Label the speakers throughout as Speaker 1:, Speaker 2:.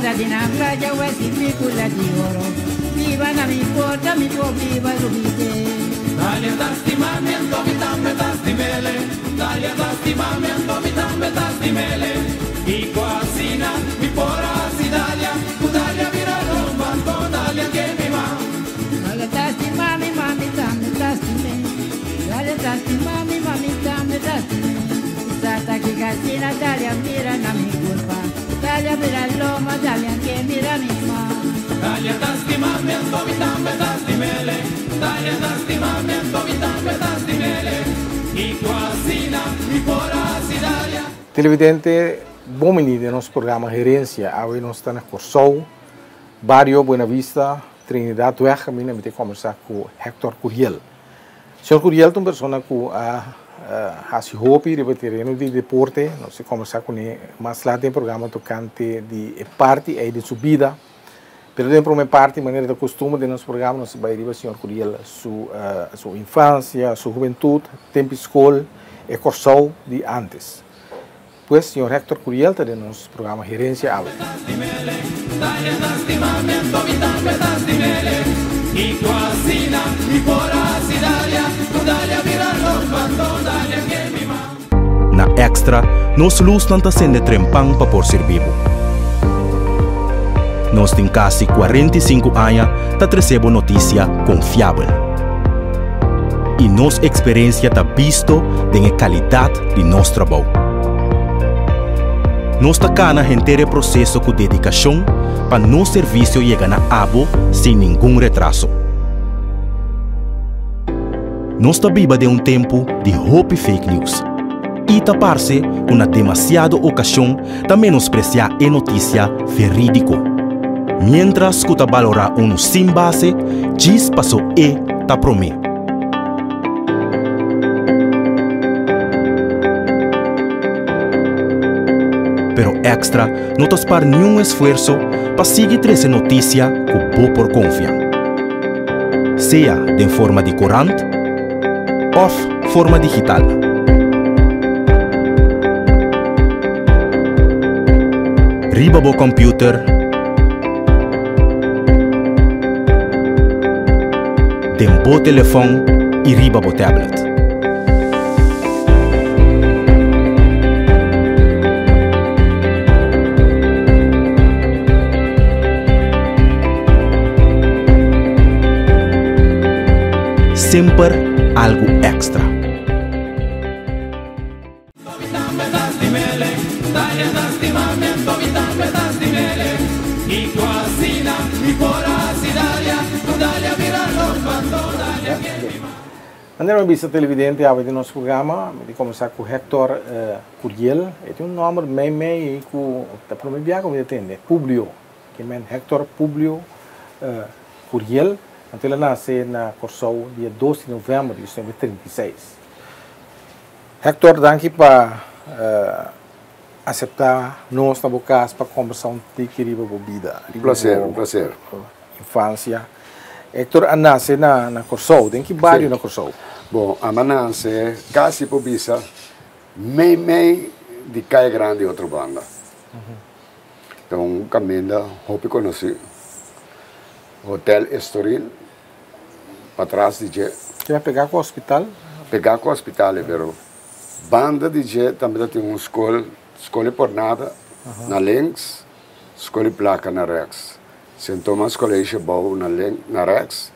Speaker 1: Kada di na playa wesi picula di oro. Viva na mi porta, mi po viva rubite.
Speaker 2: Dalia ta stimamento, mi tambe ta stimele. Dalia ta stimamento, mi tambe ta stimele. I quasina, mi pora si Dalia, ku Dalia mira lomba, to Dalia che mi ma.
Speaker 1: Dalia ta stimami, mami tambe ta stime. Dalia ta stimami, mami tambe ta stime. Sata ki casina, Dalia mira na mi culpa. Dalia mira loma, Dalia che mira mi ma.
Speaker 2: Dalia ta stimamento, mi tambe ta stimele. Dalia ta stimamento, mi tambe ta stimele. I quasina, mi pora si Dalia.
Speaker 3: Televidente, bon bini den nos programa Herencia. Awe nos ta na Corsou, bario Buena Vista, Trinidad Weg, caminda mi ta combersa cu Hector Curiel. Señor Curiel ta un persona cu a haci hopi riba e tereno di deporte. Nos ta combersa cune mas lat den e programa tocante di e parti ey den su bida. Pero den prome parti, manera ta costumber den nos programa, nos ta bay riba señor Curiel su su infancia, su hubentud, tempi scol, e Corsou di antes. Pues señor Hector Curiel ta den nos programa Herencia awe.
Speaker 4: Na Extra, nos lusnan ta sende trempan pa por sirbi bo. Nos tin kasi 45 aña ta trese bo notisia konfiabel. I nos eksperensia ta bisto den e kalidat di nos trabou. Nos ta kana henter e proseso ku dedikashon pa nos servisio yega na abo sin ningun retraso. Nos ta biba den un tempu di hopi fake news i ta parse ku na demasiado okashon ta menospresiá e notisia verídiko, miéntras ku ta balorá unu sin base djis paso e ta promé. Pero Extra no ta spar niun esfuerso pa sigui trese notisia ku bo por konfia. Sea den forma di korant òf forma digital. Riba bo kòmpiuter, den bo telefòn i riba bo tablet. Semper algu èkstra.
Speaker 3: Manera mi bisa televidente awe den nos programa, mi di combersa cu Hector Curiel. E tin un nomber mei mei cu ta prome bia cu mi ta tende, Publio. Ke men Hector Publio Curiel. Anto el a nace na Corsou dia dos di november di 1936. Hector, danki pa acepta nos na bo cas pa combersa un tiki riba bo bida,
Speaker 5: Un placer, un placer.
Speaker 3: Infancia. Hector a nace na na Corsou, den ki bario na Corsou?
Speaker 5: Bon, ami a nace casi por bisa mei mei di Kaya Grandi otro banda. Ta un caminda hopi conoci, Hotel Estoril, patras di dje.
Speaker 3: Keda pega cu hospital?
Speaker 5: Pega cu hospital, pero banda di dje tambe ta tin un scol, Scol di Pornada na links, Scol di Placa na rechts. Sint Thomas College bou na link, na rechts,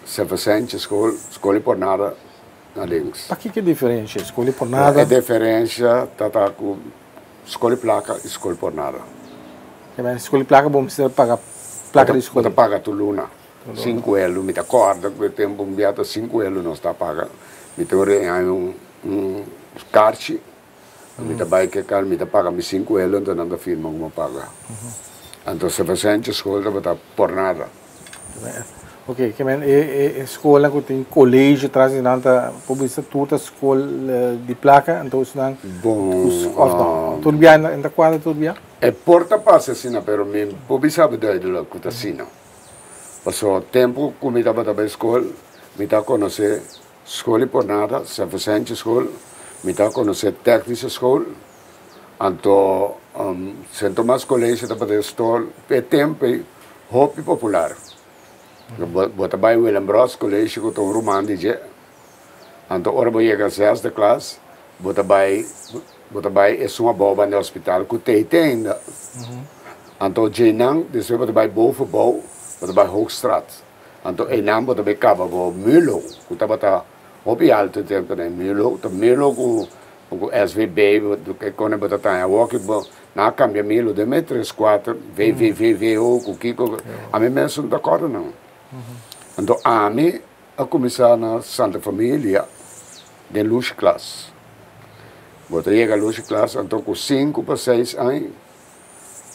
Speaker 5: Sint Vicentje School, Scol di Pornada na links.
Speaker 3: Pakiko e diferencia? Scol di Pornada?
Speaker 5: E diferencia ta ta cu Scol di Placa y Scol di Pornada.
Speaker 3: Scol di Placa bo mester paga placa di scol?
Speaker 5: Bo ta paga tur luna. Sinku elu, mi ta kòrda ku e tempu un bia ta sinku elu nos ta paga. Mi ta ora e haña un karchi, mi ta bai ku e kar, mi ta paga mi sinku elu, anto nan ta firma ku mi a paga. Anto Sebastiaantje skol tabata por nada.
Speaker 3: Ok, ke men e skolnan ku tin kolegio tras di nan ta por bisa tur ta skol di plaka, anto esnan
Speaker 5: Bon,
Speaker 3: òf no? Tur bia nan ta kuadra tur bia?
Speaker 5: E por ta pasa asina, pero mi por bisa bo duidelijk ku ta asina. Pasobra tempu ku mi tabata bai skol, mi ta konosé Skol di Pornada, San Vicente School, mi ta konosé Technische School, anto Sint Thomas College tabata e stol e tempo ei hopi popular. Bo ta bai Willem Bros College ku ta un ruman di dje. Anto ora bo yega zesde klas bo ta bai bo ta bai esun abou banda e hospital ku tei te ainda. Anto djeinan despues bo ta bai bovenbouw bo ta bai Hoogstraat. Anto einan bo ta bai kaba bo Mulo ku tabata hopi alto e temponan ei. Mulo ta Mulo ku ku SVB ke kone bo ta taña awor ki bo nan a kambia Milo den mes tres kuater VVVVO ku kiko ami mes no ta kòrda nan. Anto ami a kuminsá na Santa Familia den Lushi klas. Bo ta yega Lushi klas anto ku sinku pa seis aña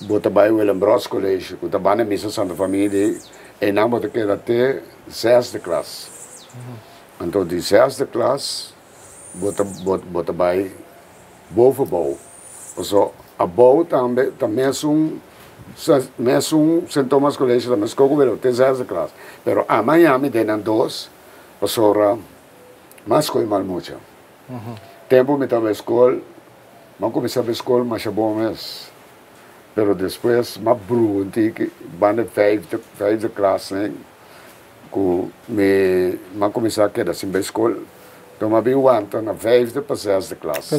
Speaker 5: bo ta bai Willem Bros College ku ta banda misa Santa Familia ei, einan bo ta keda te zesde klas. Anto di zesde klas bo ta bo ta bai bovenbouw. Paso abou tambe ta mesun mesun Sint Thomas College ta mes koko pero te zesde klas. Pero amaña mi den nan dos pasobra mas koe mal mucha. Tempo mi tabata skol, mi a kuminsá bai skol masha bon mes. Pero despues mi a bruha un tiki banda vijfde vijfde klas nei ku mi a kuminsá keda sin bai skol. Enton mi a bin wanta na vijfde pa zesde klas.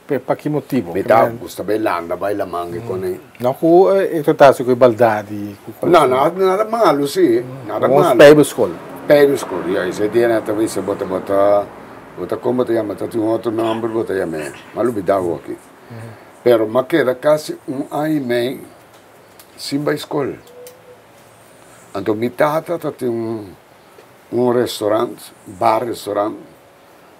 Speaker 3: Pero pa ki motibo?
Speaker 5: Mi ta gusta bai landa, bai laman i kone.
Speaker 3: No ku e tratasi ku e baldad i ku kos.
Speaker 5: No, no, nada malu si, nada malu.
Speaker 3: Nos bijbelskol.
Speaker 5: Bijbelskol, ya, esei dia nan ta bisa bo ta bo ta bo ta kon bo ta yama ta tin un otro nomber bo ta yam'é, mi a lubida awoki. Pero mi a keda kasi un aña i mei sin bai skol. Anto mi tata ta tin un un restaurant, bar restaurant,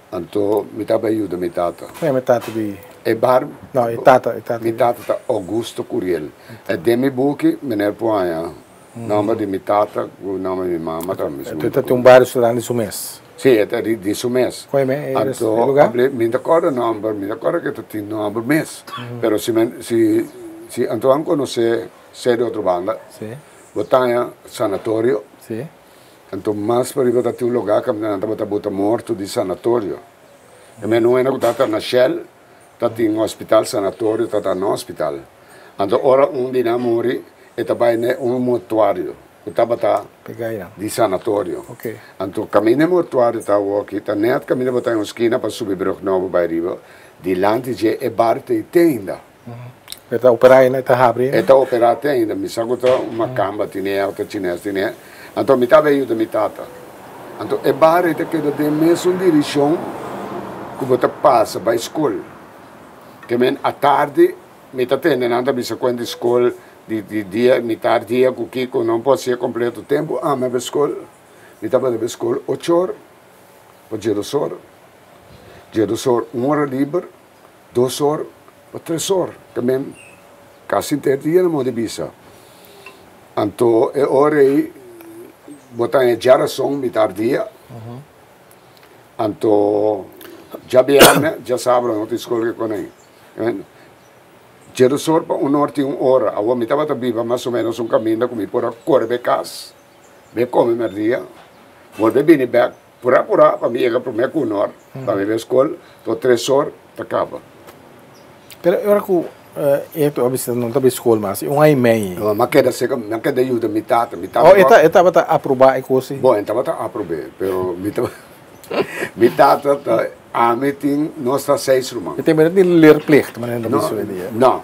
Speaker 5: anto mi tabata yuda mi tata.
Speaker 3: Kon yama e tata di?
Speaker 5: E bar?
Speaker 3: No, e tata, e tata.
Speaker 5: Mi tata ta Augusto Curiel. E den mi buki meneer por haña nomber di mi tata ku nomber di mi mama ta mismo.
Speaker 3: Anto e ta tin un bar restaurant di su mes?
Speaker 5: Si, e ta di su mes.
Speaker 3: Kon yama e lugar?
Speaker 5: Anto, mi ta kòrda nomber, mi ta kòrda ku e ta tin nomber mes. Pero si si si Antoine konosé Sede Otrobanda, bo ta haña sanatorio. Anto mas pariba ta tin un lugá kaminda nan tabata bota morto di sanatorio. E meno wena ku tabata na Shell ta tin un hospital sanatorio tabata na hospital. Anto ora un di nan muri e ta bai na un mortuario ku tabata di sanatorio. Anto kaminda e mortuario ta awoki ta nèt kaminda bo ta den un skina pa subi brug nobo bai riba dilanti dje e bar ta ei te ainda.
Speaker 3: E ta operá ainda? E ta habri ainda?
Speaker 5: E ta operá te ainda. Mi sa ku ta un makamba tine òf ta chines tine. Anto mi tabata yuda mi tata. Anto e bar ei ta keda den mesun dirishon ku bo ta pasa bai skol. Ke men atardi mi ta tende nan ta bisa kuenta di skol di di dia mitar dia ku kiko no por hasié kompleto. Tempu ami a bai skol mi tabata bai skol ocho or pa djedos or. Djedos or un ora liber. Dos or pa tres or ta men kasi henter dia nan modi bisa. Anto e ora ei bo ta haña djarason mitar dia, anto djabièrnè, djasabra no tin skol ke konei. Djedos or pa un or tin un ora. Awor mi tabata biba mas o menos un kaminda ku mi por a kore bai kas, bai kome mèrdia, bolbe bini bèk. Purá purá pa mi yega promé ku un or pa mi bai skol to tres or ta kaba.
Speaker 3: Pero e ora ku Hector a bisa no ta bai skol mas un aña i mei.
Speaker 5: No, mi a keda seka, mi a keda yuda mi tata, mi tata.
Speaker 3: Oh, e ta e tabata aprobá e kos ei?
Speaker 5: Bon, e tabata aprob'é, pero mi ta mi tata ta ami tin nos ta seis ruman.
Speaker 3: E tempo no tin leerplicht manera nan ta bisa hoy dia.
Speaker 5: No,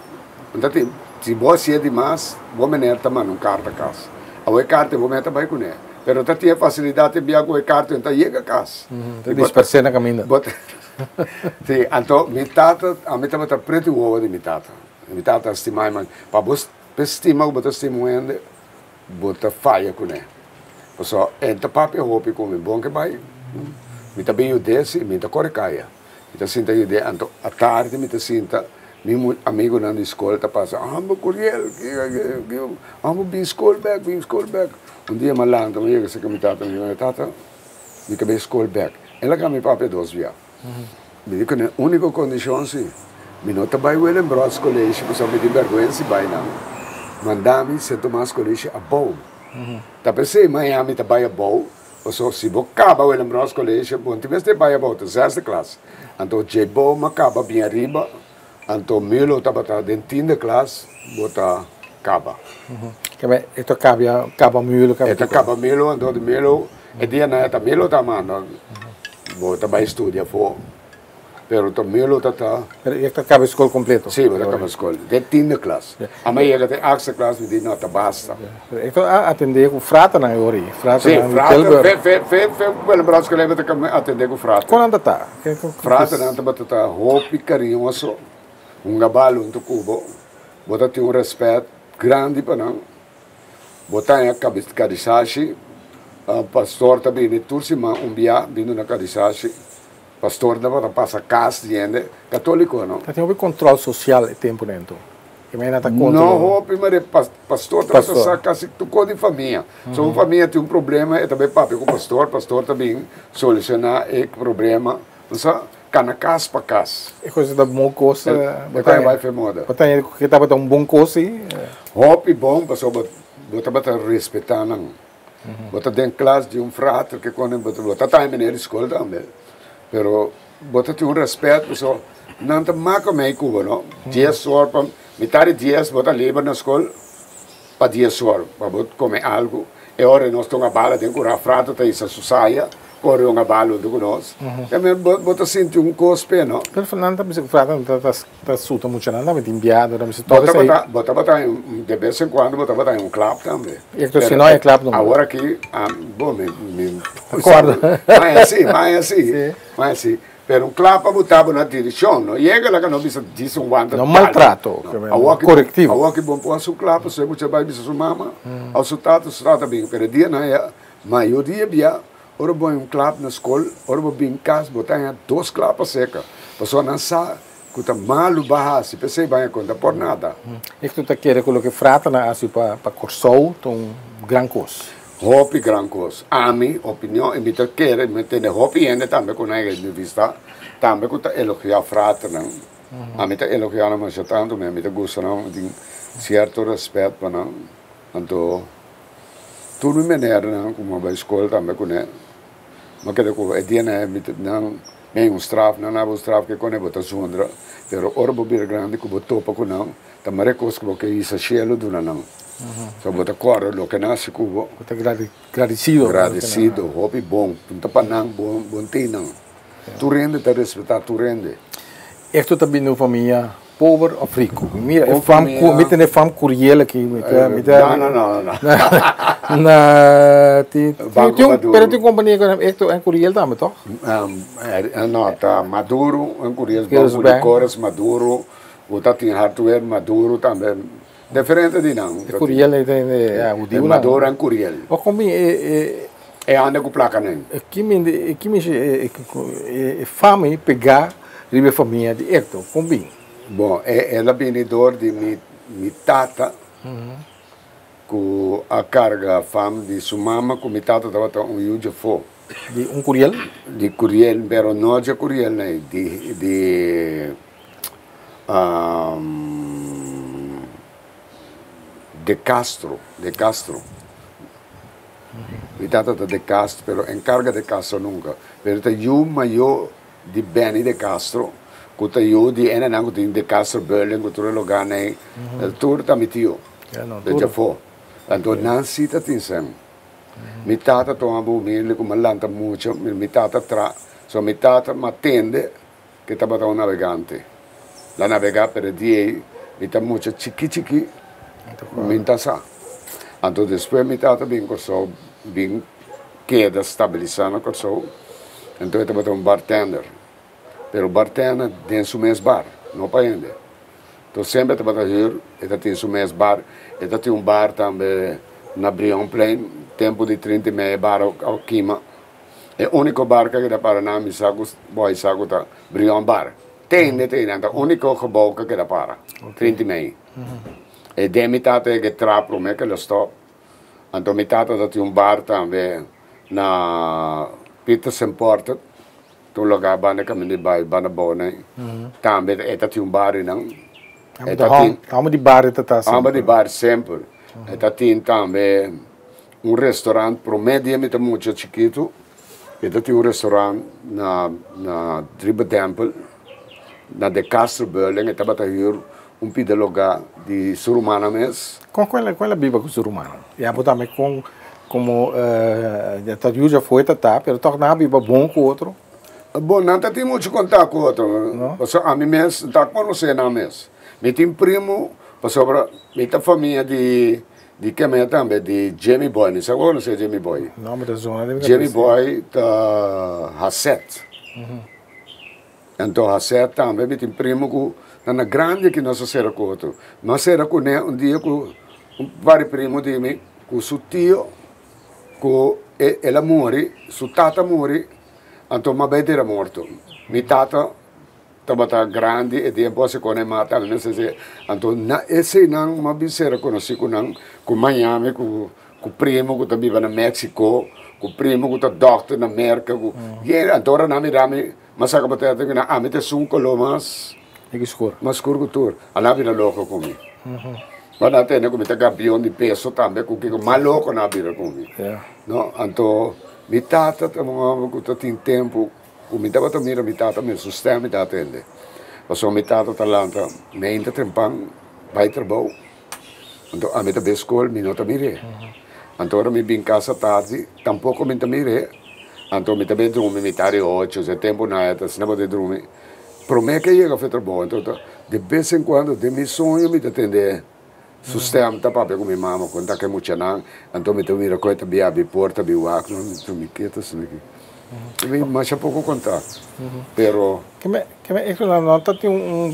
Speaker 5: no ta tin. Si bo hasié di mas, bo meneer ta manda un karta kas. Awor e karta bo meneer ta bai kuné. Pero ta tin e facilidad e bia cu e carta ta yega cas.
Speaker 3: Ta dispersé na caminda.
Speaker 5: Si, anto mi tata, ami tabata preti wowo di mi tata. Mi tata a stima mi, pa bo stima cu bo ta stima un hende, bo ta faya cune. Pasobra e ta papia hopi cu mi, bon ke bai, mi ta bin yud'é si, mi ta core caya. Mi ta sinta yud'é, anto atardi mi ta sinta, mi amigunan di skol ta pasa, Amo Curiel, amo bin skol bek, bin skol bek. Un dia mi a lanta, mi yega serka mi tata, mi di, Tata, mi ta bai skol bek. El a kami papia dos bia. Mi di kuné, úniko kondishon si, mi no ta bai Willem Brods College pasobra mi tin bèrgwensa di bai nan. Manda mi Sint Tomas College abou. Ta p'esei mañana mi ta bai abou, pasobra si bo kaba Willem Brods College, bo no tin mester bai abou, ta zesde klas. Anto dje bo mi a kaba bien ariba. Anto Milo tabata den tiende klas, bo ta kaba.
Speaker 3: Kaba e ta kabia kaba Milo
Speaker 5: kaba. E ta kaba Milo anto di Milo e dianan e ta Milo ta manda bo ta bai studia afo pero ta Milo ta ta.
Speaker 3: Pero e ta kaba e skol kompleto.
Speaker 5: Si bo ta kaba skol den tiende klas. Ama yega den achtste klas mi di no ta basta.
Speaker 3: Pero e ta atende ku fraternan e ora ei.
Speaker 5: Si frater fe fe fe fe Willem School e ta atende ku frater.
Speaker 3: Kon nan ta ta?
Speaker 5: Fraternan tabata ta hopi kariñoso, hunga bal huntu ku bo, bo ta tin un rèspèt grandi pa nan, bo ta haña kadisashi, pastor ta bini tur siman un bia bini na kadisashi, pastor tabata pasa kas di hende, katoliko no.
Speaker 3: Ta tin hopi kòntròl sosial e tempu dentro.
Speaker 5: No hopi ma de pastor tabata sa kasi tur kos di famia. So un famia tin un problema e ta bai papia ku pastor, pastor ta bin solushoná e problema. Bo sa kana kas pa kas.
Speaker 3: E kos ta bon kos.
Speaker 5: E kos bai fe moda.
Speaker 3: Bo ta ke tabata un bon kos si?
Speaker 5: Hopi bon pasobra bo tabata respetá nan. Bo ta den klas di un frater ke kone bo ta ta meneer di skol tambe pero bo ta tin un respet pasobra nan ta maka mei ku bo no dies or pa mitad di dies bo ta liber na skol pa dies or pa bo kome algu e ora nos ta un abala den kura frater ta hisa su saya kore un abala huntu ku nos bo ta sinti un kos p'e no.
Speaker 3: Pero nan ta bisa ku frater ta Ta suta muchanan tambe tin biado tambe si
Speaker 5: toka esei. Bo tabata de bes en cuando bo tabata un klap tambe.
Speaker 3: Ecto si no hay klap no.
Speaker 5: Awor aki bo mi mi
Speaker 3: acorda.
Speaker 5: Maya si maya si maya si pero un klap a buta bo na direccion no yega laga no bisa djis un wanta
Speaker 3: No maltrato corectivo.
Speaker 5: Awor aki bo por haci un klap pasobra e mucha bay bisa su mama of su tata su tata bin pero e dianan ya mayoria bia ora bo hay un klap na scol ora bo bin cas bo ta haya dos klap acerca pasobra nan sa Ku ta malu ba hasi, p'esei baña konta por nada.
Speaker 3: Ek tu ta kere ku loke fraternan a hasi pa pa Kòrsou ta un gran kos.
Speaker 5: Hopi gran kos. Ami, opinion, i mi ta kere, mi tende hopi hende tambe ku nan a entrevista, tambe ku ta elogiá fraternan. Ami ta elogiá nan masha tantu, mi ta gusta nan, mi tin sierto rèspèt pa nan. Anto, tur mi menernan ku mi a bai skol tambe kuné, mi a keda ku e dianan mi ta nan. Nen un straf, nan aba un straf ke kone bo ta zundra, pero ora bo bira grandi ku bo topa ku nan, ta mare kos ku bo ke hisa shelu duna nan. So bo ta kòrda loke nan hasi ku bo.
Speaker 3: Bo ta gradisido.
Speaker 5: Gradisido, hopi bon. Bo ta pa nan, bon tin nan. Tur hende ta respetá tur hende.
Speaker 3: Esto ta bini un famia Pober of rico? Mi mira e fam cu mi tene fam Curiel aki mi ta mi ta
Speaker 5: No no no no.
Speaker 3: Na ti ti un pero tin compania cu Hector en Curiel tambe toch?
Speaker 5: No ta Maduro en Curiel Banco di Cores Maduro u ta tin hardware Maduro tambe diferente di nan.
Speaker 3: E Curiel e ta ya hudiunan.
Speaker 5: Maduro en Curiel.
Speaker 3: O con bin e
Speaker 5: E anda cu placanan.
Speaker 3: E ki e ki mishi e fama ei pega riba e famia di Hector, kon bin?
Speaker 5: Bon, e el a bini dor di mi mi tata ku a karga fam di su mama ku mi tata tabata un yu djafó.
Speaker 3: Di un Curiel?
Speaker 5: Di Curiel, pero no dje Curiel nei, di di de Castro, de Castro. Mi tata ta de Castro, pero encarga de Castro nunca. Pero ta yu mayor di Benny de Castro, cu ta yu di enenan cu tin de Castro Building, cu tur e lugarnan ey. Tur ta mi tio, de djafó. Anto nan si ta tin sen. Mi tata tuma bo humilde cu mi a lanta mucho, mi tata tra. So mi tata m'atende cu e tabata un navegante. La navega pero e dia ey mi ta mucha chiki chiki mi ta sa. Anto despues mi tata bin Kòrsou bin keda stabilisa na Kòrsou anto e tabata un bartender pero bartender den su mes bar no pa hende. Anto semper e tabata hür e ta tin su mes bar e ta tin un bar tambe na Brionplein tempu di 30 y media e bar a kima. E úniko bar ku a keda para na mi sa ku boy sa ku ta Brion Bar. Tende te nan ta úniko gebou ku a keda para. 30 y media. E den mi tata e ke tra promé ku el a stòp. Anto mi tata ta tin un bar tambe na Petersen Porter. Ta un lugá banda kaminda di bai banda bou nan. Tambe e ta tin un bar einan.
Speaker 3: E ta tin. Hòmber di bar e ta ta
Speaker 5: semper. Hòmber di bar semper. E ta tin tambe un restaurant promé dia mi ta mucha chikitu e ta tin un restaurant na na Driebedempel. Na De Castro Building e tabata huur un pida lugá di su rumannan mes.
Speaker 3: Kon kon el a biba ku su rumannan? Ya bo tambe kon komo ya ta yu ya foe ta ta pero tòg nan a biba bon ku otro?
Speaker 5: Bon, nan ta tin muchu kontak ku otro.
Speaker 3: No?
Speaker 5: Pasobra ami mes ta konosé nan mes. Mi tin primu pasobra mi ta famia di di kemé tambe di Jimmy Boy. Mi sa ku bo konosé Jimmy Boy.
Speaker 3: No, mi ta zona di mi kabesa.
Speaker 5: Jimmy Boy ta Haset. Anto Haset tambe mi tin primu ku ta na grandi aki nos a sera ku otro. Mi a sera kuné un dia ku un par di primu di mi ku su tio ku el a muri, su tata a muri, anto mi a bai dera morto. Mi tata tabata grandi e tempu a kone mata mi mester si anto na eseinan mi a bin sera konosí ku nan ku Miami ku ku primo ku ta biba na Mexico ku primo ku ta dòkter na Merka ku anto ora nan mira mi mi a saka pa tèt ku nan ami ta esun koló mas mas skur ku tur a nan a bira loko ku mi bo nan a tende ku mi ta kampion di peso tambe ku kiko mas loko nan a bira ku mi no anto mi tata ta un hòmber ku ta tin tempu. Ku mi tabata mira mi tata mi sustèn mi ta atende. Pasobra mi tata ta lanta meinta trempan bai trabou. Anto ami ta bai skol mi no ta mir'é. Anto ora mi bin kasa tardi tampoko mi ta mir'é. Anto mi ta bai drumi mitar di ocho esei tempu nan e ta asina bo ta drumi. Promé ke yega for trabou anto de bes en kuando den mi soño mi ta tende su stèm ta papia ku mi mama kon ta ke muchanan anto mi ta mira kon e ta bia abi porta abi wak no mi ta mi ke ta asina aki mi masha poko kontakto pero.
Speaker 3: Keme keme e no ta tin un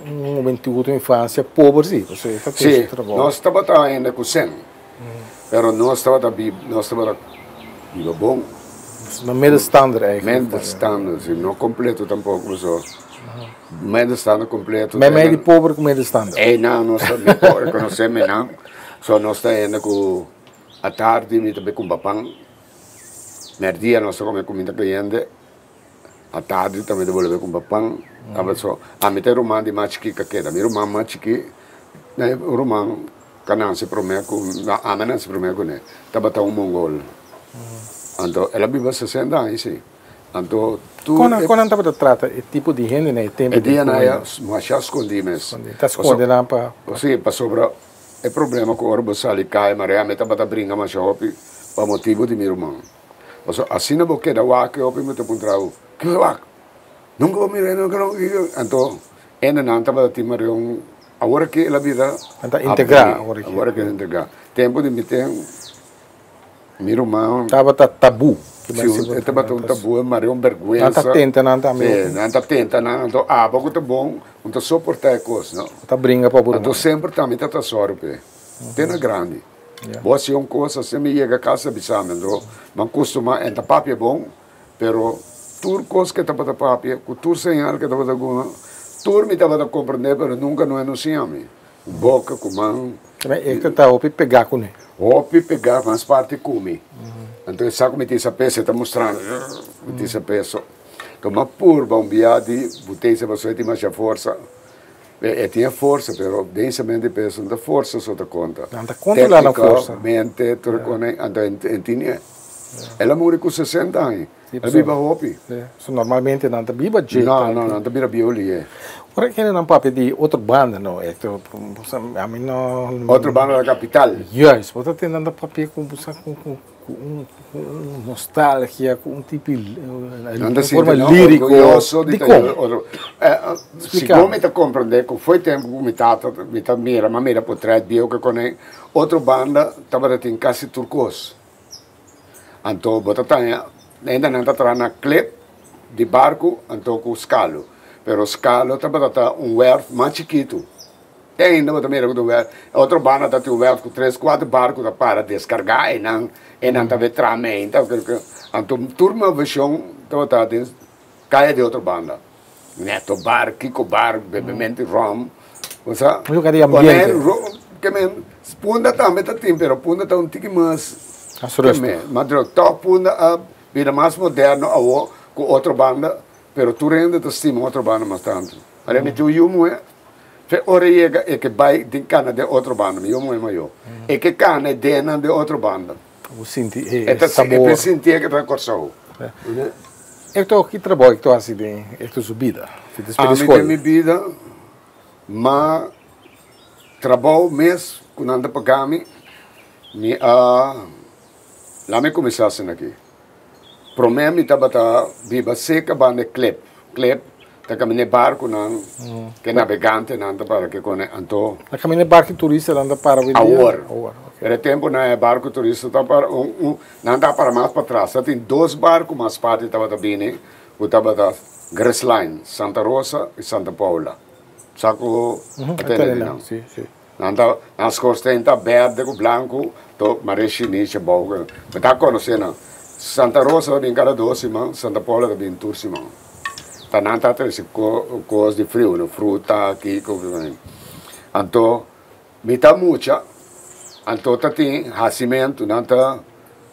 Speaker 3: un hubentud un infansia pober si pasobra e ta tin su trabou.
Speaker 5: Si nos tabata ainda ku sèn pero nos tabata biba nos tabata biba bon.
Speaker 3: Na middenstander eigenlijk.
Speaker 5: Middenstander si no kompleto tampoko pasobra. Middenstander completo.
Speaker 3: Mei di pober ku middenstander.
Speaker 5: Ey nan nos ta mi por reconoce mi nan. So nos ta hende ku atardi mi ta bay cumpra pan. Merdia nos ta come cuminda cayente. Atardi tambe ta bolbe cumpra pan. So ami ta e ruman di mas chiki ka keda. Mi ruman mas chiki e ruman ka nanse prome ku ami a nanse prome kune tabata un mongol. Anto el a biba sesenta aña si. Anto tur
Speaker 3: Kon
Speaker 5: e.
Speaker 3: kon nan tabata trata e tipo di hende na e tempu
Speaker 5: E
Speaker 3: di
Speaker 5: dia nan
Speaker 3: koe?
Speaker 5: ya masha skondí mes.
Speaker 3: Skondí. Ta skonde nan pa.
Speaker 5: Sí, pasobra e problema ku ora bo sali kai Maria mi tabata bringa masha hopi pa motibu di mi ruman. Pasobra asina bo keda wak e hopi mi ta puntra bo, Kiko wak? Nunka bo mira nunka no Anto ene nan tabata tin Maria un awor aki el a bira.
Speaker 3: Nan ta integrá awor aki.
Speaker 5: Awor aki el a integrá. Tempu di mi ten. Mi ruman.
Speaker 3: Tabata tabú.
Speaker 5: Si, e tabata un tabú, e mari un bèrgwensa.
Speaker 3: Nan ta tenta nan tambe.
Speaker 5: Si, nan ta tenta nan, anto abo ku ta bon, un ta soportá e kos, no?
Speaker 3: Ta bringa pa bo ruman.
Speaker 5: Anto semper tambe ta ta sòru p'e, te na grandi. Bo hasi un kos, asina mi yega kas ta bisa mi, anto mi a kustumá, e ta papia bon, pero tur kos ku e tabata papia, ku tur señal ku e tabata guna, tur mi tabata komprendé, pero nunka no e no siña mi. Boka ku man.
Speaker 3: Tambe e ta ta hopi pegá kuné.
Speaker 5: Hopi pegá mas parti ku mi. Anto e sa ku mi tin sa peso e ta mustra mi, mi tin sa peso. Anto mi a purba un bia di botei sa pasobra e tin masha forsa. E tin e forsa pero densamente di peso no ta forsa so ta konta.
Speaker 3: Nan ta kontrolá nan forsa.
Speaker 5: Téknika, mente, tur e kos anto e tin e. El a muri ku sesenta aña. El biba hopi.
Speaker 3: So normalmente nan ta biba dje.
Speaker 5: No, no, nan ta bira bieu lié.
Speaker 3: Ora kende nan papia di otro banda no, Hector, ami no.
Speaker 5: Otro banda la capital.
Speaker 3: Juist, bo ta tende nan ta papia ku bo sa ku ku un un nostalgia, ku un tipi
Speaker 5: Nan ta
Speaker 3: forma
Speaker 5: sinti nan
Speaker 3: lirico.
Speaker 5: orguyoso di ta
Speaker 3: Dikon?
Speaker 5: otro.
Speaker 3: Splika.
Speaker 5: Segun mi ta comprende ku foi tempu ku mi tata mi ta mira, mi a mira potret bieu ke kone otro banda tabata tin kasi tur kos. Anto bo ta taña, ainda nan ta traha na klip di barku anto ku skalo. Pero skalo tabata ta un wèrf mas chikitu. Te ainda bo ta mira ku ta un wèrf. E otro banda ta tin un wèrf ku tres kuater barku ta para deskargá einan, einan ta be traha meinta. Anto tur moveshon tabata den kaya di otro banda. Neto bar, kiko bar, bebemento di rom. Osea,
Speaker 3: Un lugar di ambiente.
Speaker 5: Pone ke men, Punda tambe ta tin, pero Punda ta un tiki mas,
Speaker 3: Mas rustig.
Speaker 5: ke men, mas druk. Tòg Punda a bira mas moderno awo ku otro banda, pero tur hende ta stima otro banda mas tantu. Pasobra mi tin un yu muhé, fe ora e yega e ke bai den kana den otro banda, mi yu muhé mayó, e ke kana e denan den otro banda.
Speaker 3: Bo sinti e
Speaker 5: E ta
Speaker 3: sabor.
Speaker 5: E sinti e ke ta Kòrsou.
Speaker 3: Hector, ki trabou Hector hasi den Hector su bida? Despues di
Speaker 5: Ami
Speaker 3: skol.
Speaker 5: den mi bida, ma trabou mes ku nan ta paga mi, mi a laat mi kuminsá asina aki. Promé mi tabata biba seka banda e klip. Klip ta kaminda e barkunan ku e nabegantenan ta para ke kone. Anto.
Speaker 3: Ta kaminda e barku turistanan ta para hoy dia?
Speaker 5: Awor.
Speaker 3: Awor, ok.
Speaker 5: Pero e tempunan e barku turista ta para un un nan ta para mas patras. Ta tin dos barku mas parti tabata bini ku tabata Grace Line, Santa Rosa i Santa Paula. Sa ku a tende di nan?
Speaker 3: Si, si.
Speaker 5: Nan ta, nan skorsten ta berde ku blanku, to mare shinishi abou. Mi ta konosé nan. Santa Rosa ta bin kada dos siman, Santa Paula ta bin tur siman. Ta nan ta trese kos di friu, no, fruta, kiko, Anto mi ta mucha, anto ta tin hasimentu, nan ta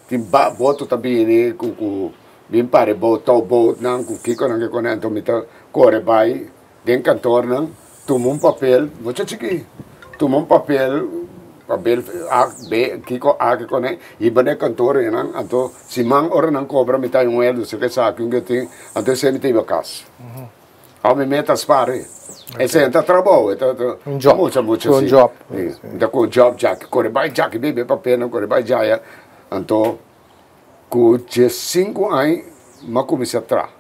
Speaker 5: tin boto ta bini ku ku bin para e boto, tou boatnan ku kiko nan ke kone, anto mi ta kore bai Den kantornan tuma un papel, mucha chikí, tuma un papel, papel A, B, kiko A, kiko ne, hiba na e kantor einan, anto siman ora nan kobra mi ta un wèldo, si ke esaki un ke tin, anto esei mi ta hiba kas. Awe mi meta spar ei. Esei ta trabou, e ta
Speaker 3: Un job.
Speaker 5: mucha mucha
Speaker 3: Un
Speaker 5: si.
Speaker 3: job.
Speaker 5: Mi ta ku un job djaki, kore bai djaki bebe e papelnan, kore bai djaya, anto ku diesinku aña mi a kuminsá traha.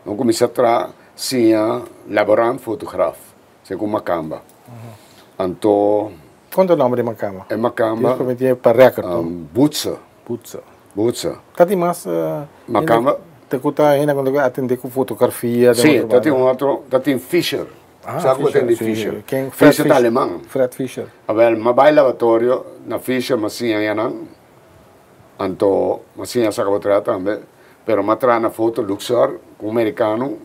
Speaker 5: Mi a kuminsá traha siña laborant fotograaf, segun Makamba. Anto.
Speaker 3: Kon ta nomber di Makamba?
Speaker 5: E Makamba.
Speaker 3: Dios permití pa record no?
Speaker 5: Boetze.
Speaker 3: Boetze.
Speaker 5: Boetze.
Speaker 3: Ta tin mas.
Speaker 5: Makamba.
Speaker 3: Te ku ta hende ku ta atendé ku fotografia.
Speaker 5: Sí, ta tin un otro, ta tin Fischer.
Speaker 3: Ah,
Speaker 5: Sa ku
Speaker 3: Fischer.
Speaker 5: atendé Fischer?
Speaker 3: Ken?
Speaker 5: Fischer ta aleman.
Speaker 3: Fred Fischer.
Speaker 5: Awel, mi a bai laboratorio na Fischer, mi a siña yanan. Anto mi a siña saka bo tambe, pero mi a traha na Foto Luxor ku un merikano,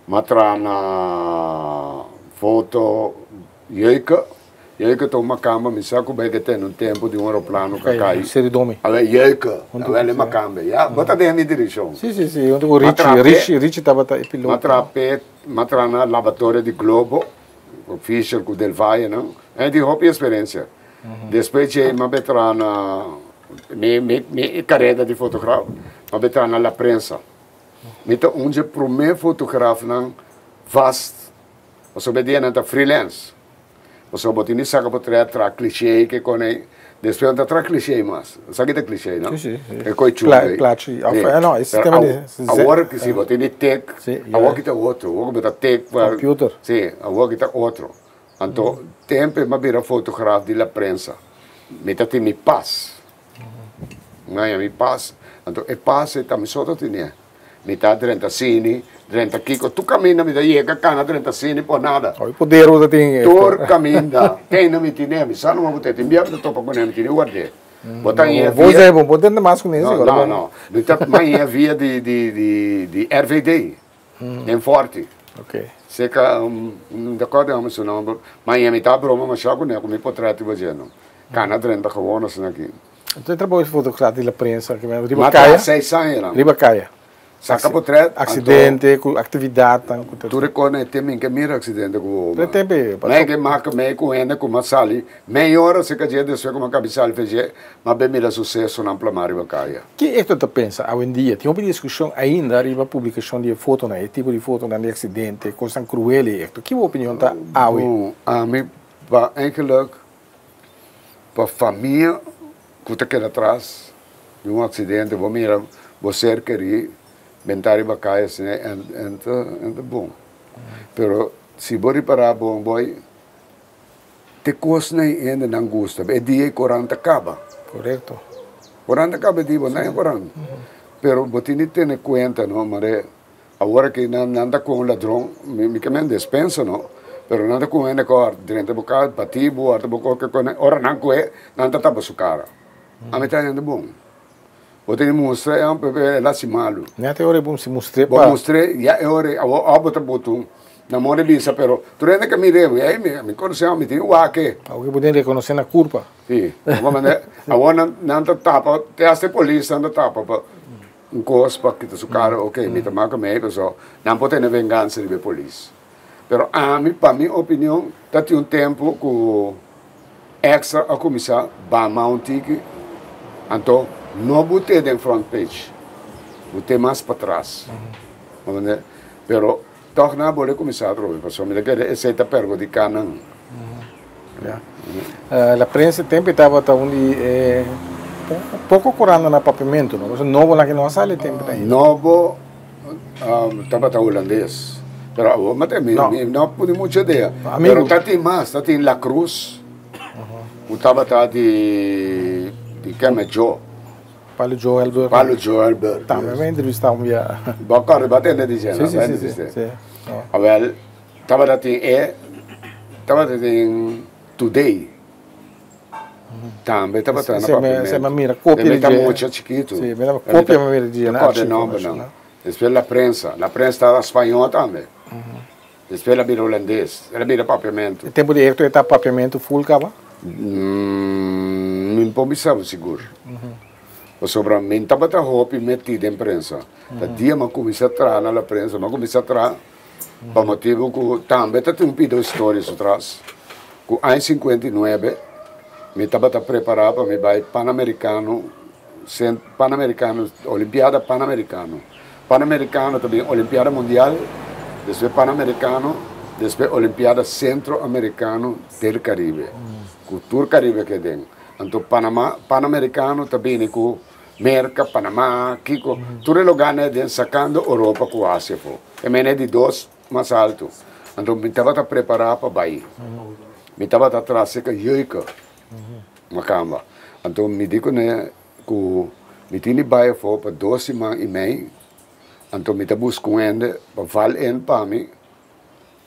Speaker 5: mi a traha na Foto Jeuke, Jeuke ta un makamba, mi sa ku bai ke tene un tempu di un aeroplano ku a kai.
Speaker 3: Seri Domi.
Speaker 5: Awel Jeuke, awel e makamba, ya, bo ta den mi direkshon.
Speaker 3: Si, si, si, huntu ku Richie, Richie, Richie tabata e piloto.
Speaker 5: Mi a traha p'e, mi a traha na laboratorio di Globo, ku Fischer, ku Del Valle nan, e tin hopi eksperensia. Despues dje mi a be traha na mi mi mi kareda di fotograaf, mi a be traha na La Prensa. Mi ta un dje promé fotograafnan vast, pasobra e dianan ta freelance. Pasobra bo tin di saka potret, traha cliché ke kon ei. Despues no ta traha cliché mas. Sa ki ta cliché, no?
Speaker 3: Si, si, si.
Speaker 5: E koi chungo ei.
Speaker 3: Plachi, of no, e sistema di.
Speaker 5: Awor ki si bo tin di tik, awor ki ta otro. Awor ku bo ta tik pa.
Speaker 3: Computer.
Speaker 5: Si, awor ki ta otro. Anto tempo e m'a bira fotograaf di la prensa, mi ta tin mi pas. Mi haña mi pas, anto e pas ei ta mi so ta tine. Mi ta drenta sini, drenta kiko, tur kaminda mi ta yega kana drenta sini por nada.
Speaker 3: Hopi poder bo ta tin.
Speaker 5: Tur kaminda, kende mi tine, mi sa numa ku te tin bia mi ta topa kuné, mi tine ward'é. Bo ta haña via.
Speaker 3: Bo bo drenta mas kuné
Speaker 5: No, no, no. Mi ta haña via di di di di RVD. Den Forti.
Speaker 3: Ok.
Speaker 5: Seka, no ta acorda homber su nomber, ma mi ta broma masha cu ne cu mi potret riba dje no. Cana drenta gewoon asina aki.
Speaker 3: Enton e trabou di fotograaf di la prensa ki men riba
Speaker 5: Ma
Speaker 3: kaya?
Speaker 5: ta seis aña nan.
Speaker 3: Riba kaya.
Speaker 5: Saka potret, anto.
Speaker 3: Accidente cu actividadnan cu ta.
Speaker 5: Tur e cosnan e tin mi ke mira accidente cu wowo.
Speaker 3: Pero tempo e.
Speaker 5: Mei ke maka mei cu hende cu m'a sali mei ora seka dje despues cu m'a cabi sali fe dje m'a be mira sucesonan plama riba kaya.
Speaker 3: Ki Hector ta pensa awendia? Tin hopi diskushon ainda riba publikashon di e fotonan, e tipo di fotonan di aksidente, kosnan kruel ei, Hector. Ki bo opinion ta awe?
Speaker 5: Bon, ami pa eigenlijk pa famia ku ta keda atras di un aksidente, bo mira bo ser kerí benta riba kaya asina en ta bon. Pero si bo ripará bon boy, Te kosnan ei hende nan gusta. E dia ei koran ta kaba.
Speaker 3: Korekto.
Speaker 5: Koran ta kaba e dia, bo no haña koran. Pero bo tin di tene kuenta no, mare awor aki nan nan ta ku un ladron, mi mi ke men despensa no, pero nan ta ku un hende ku a drenta bo kas, bati bo, ata bo koke ku ora nan kue nan ta tapa su kara. Ami ta hende bon. Bo tin di mustra e homber pe el hasi malu.
Speaker 3: Net e ora bo si mustr'é pa.
Speaker 5: Bo mustr'é ya e ora ei awor abo ta butu na mor di bisa pero tur hende ke mir'é bo ey mi konosé mi tin wak e.
Speaker 3: Awor ke bo tin rekonosé na kurpa.
Speaker 5: Si awor nan nan ta tapa te hasta e polisnan ta tapa pa un kos pa kita su kara ok mi ta maka mei pasobra nan por tene vengansa riba e polis pero ami pa mi opinion ta tin un tempu ku. Extra a cuminsa bama un tiki, anto no bute den front page. Bo mas patras. Mm Pero toch nan a bolbe kuminsá atrobe, pasobra mi ta kere esei ta perhudiká nan.
Speaker 3: Ja. La Prensa tempu tabata un di e poko korant na papiamentu, no? Pasobra Nobo nan ke no a sali tempu ta ainda.
Speaker 5: Nobo tabata hulandes. Pero awor mi mi no pone mucho idea. Pero ta tin mas, ta tin La Cruz, ku tabata di di Keme Joe.
Speaker 3: Palo Joe Helberg.
Speaker 5: Palo Joe Helberg.
Speaker 3: Tambe mi a entrevistá un bia.
Speaker 5: Bo kòrda bo a tende di dje, no?
Speaker 3: Si.
Speaker 5: Awèl, tabata tin e, tabata tin Today. Tambe tabata na papiamentu.
Speaker 3: Se mi a mira kopia di dje.
Speaker 5: Mi ta mucha chikitu.
Speaker 3: Si, mi ta kopia mi mira di dje na
Speaker 5: archivo. No kòrda e nòmbernan. Despues La Prensa. La Prensa tabata spañó tambe. Despues el a bira hulandes. El a bira papiamentu.
Speaker 3: E tempu di Hector e ta papiamentu full kaba?
Speaker 5: Mi por bisa bo sigur. Pasobra mi tabata hopi metí den prensa. Ta dia mi a kuminsá traha na La Prensa, mi a kuminsá traha pa motibu ku tambe ta tin un pido historia su tras. Ku aña 59 mi tabata prepará pa mi bai Panamericano, Panamericano, Olimpiada Panamericano. Panamericano ta bin Olimpiada Mundial, despues Panamericano, despues Olimpiada Centroamericano del Caribe, ku tur Caribe ke den. Anto Panama, Panamericano ta bini ku Merca, Panama, kiko, tur e lugarnan e den sacando Europa ku Asia afo. E mene di dos mas alto. Anto mi tabata prepara pa bai. Mi tabata tras seka Jeuke, Makamba. Anto mi di kuné ku mi tin di bai afó pa dos siman i mei, anto mi ta buska un hende pa val in pa mi,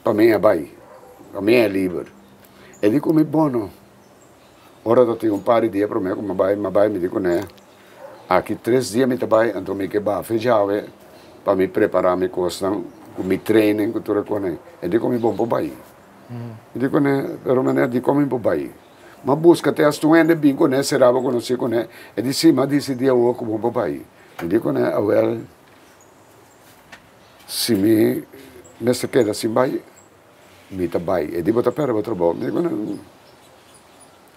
Speaker 5: pa mi a bai, pa mi e liber. E di ku mi, Bono, ora ta tin un par di dia promé ku mi a bai, mi a bai, mi di kuné, aki tres dia mi ta bai, anto mi ke baha fe djawe pa mi prepará mi kosnan ku mi training ku tur e kosnan. E di ku mi, Bon por bai. Mi di kuné, pero meneer, dikon mi por bai? M'a buska te hasta un hende bin kuné, será bo konosí kuné? E di, Sí, m'a disidí awor ku bo por bai. Mi di kuné, Awel, si mi mester keda sin bai, mi ta bai. E di, Bo ta pèrdè bo trabou. Mi di kuné,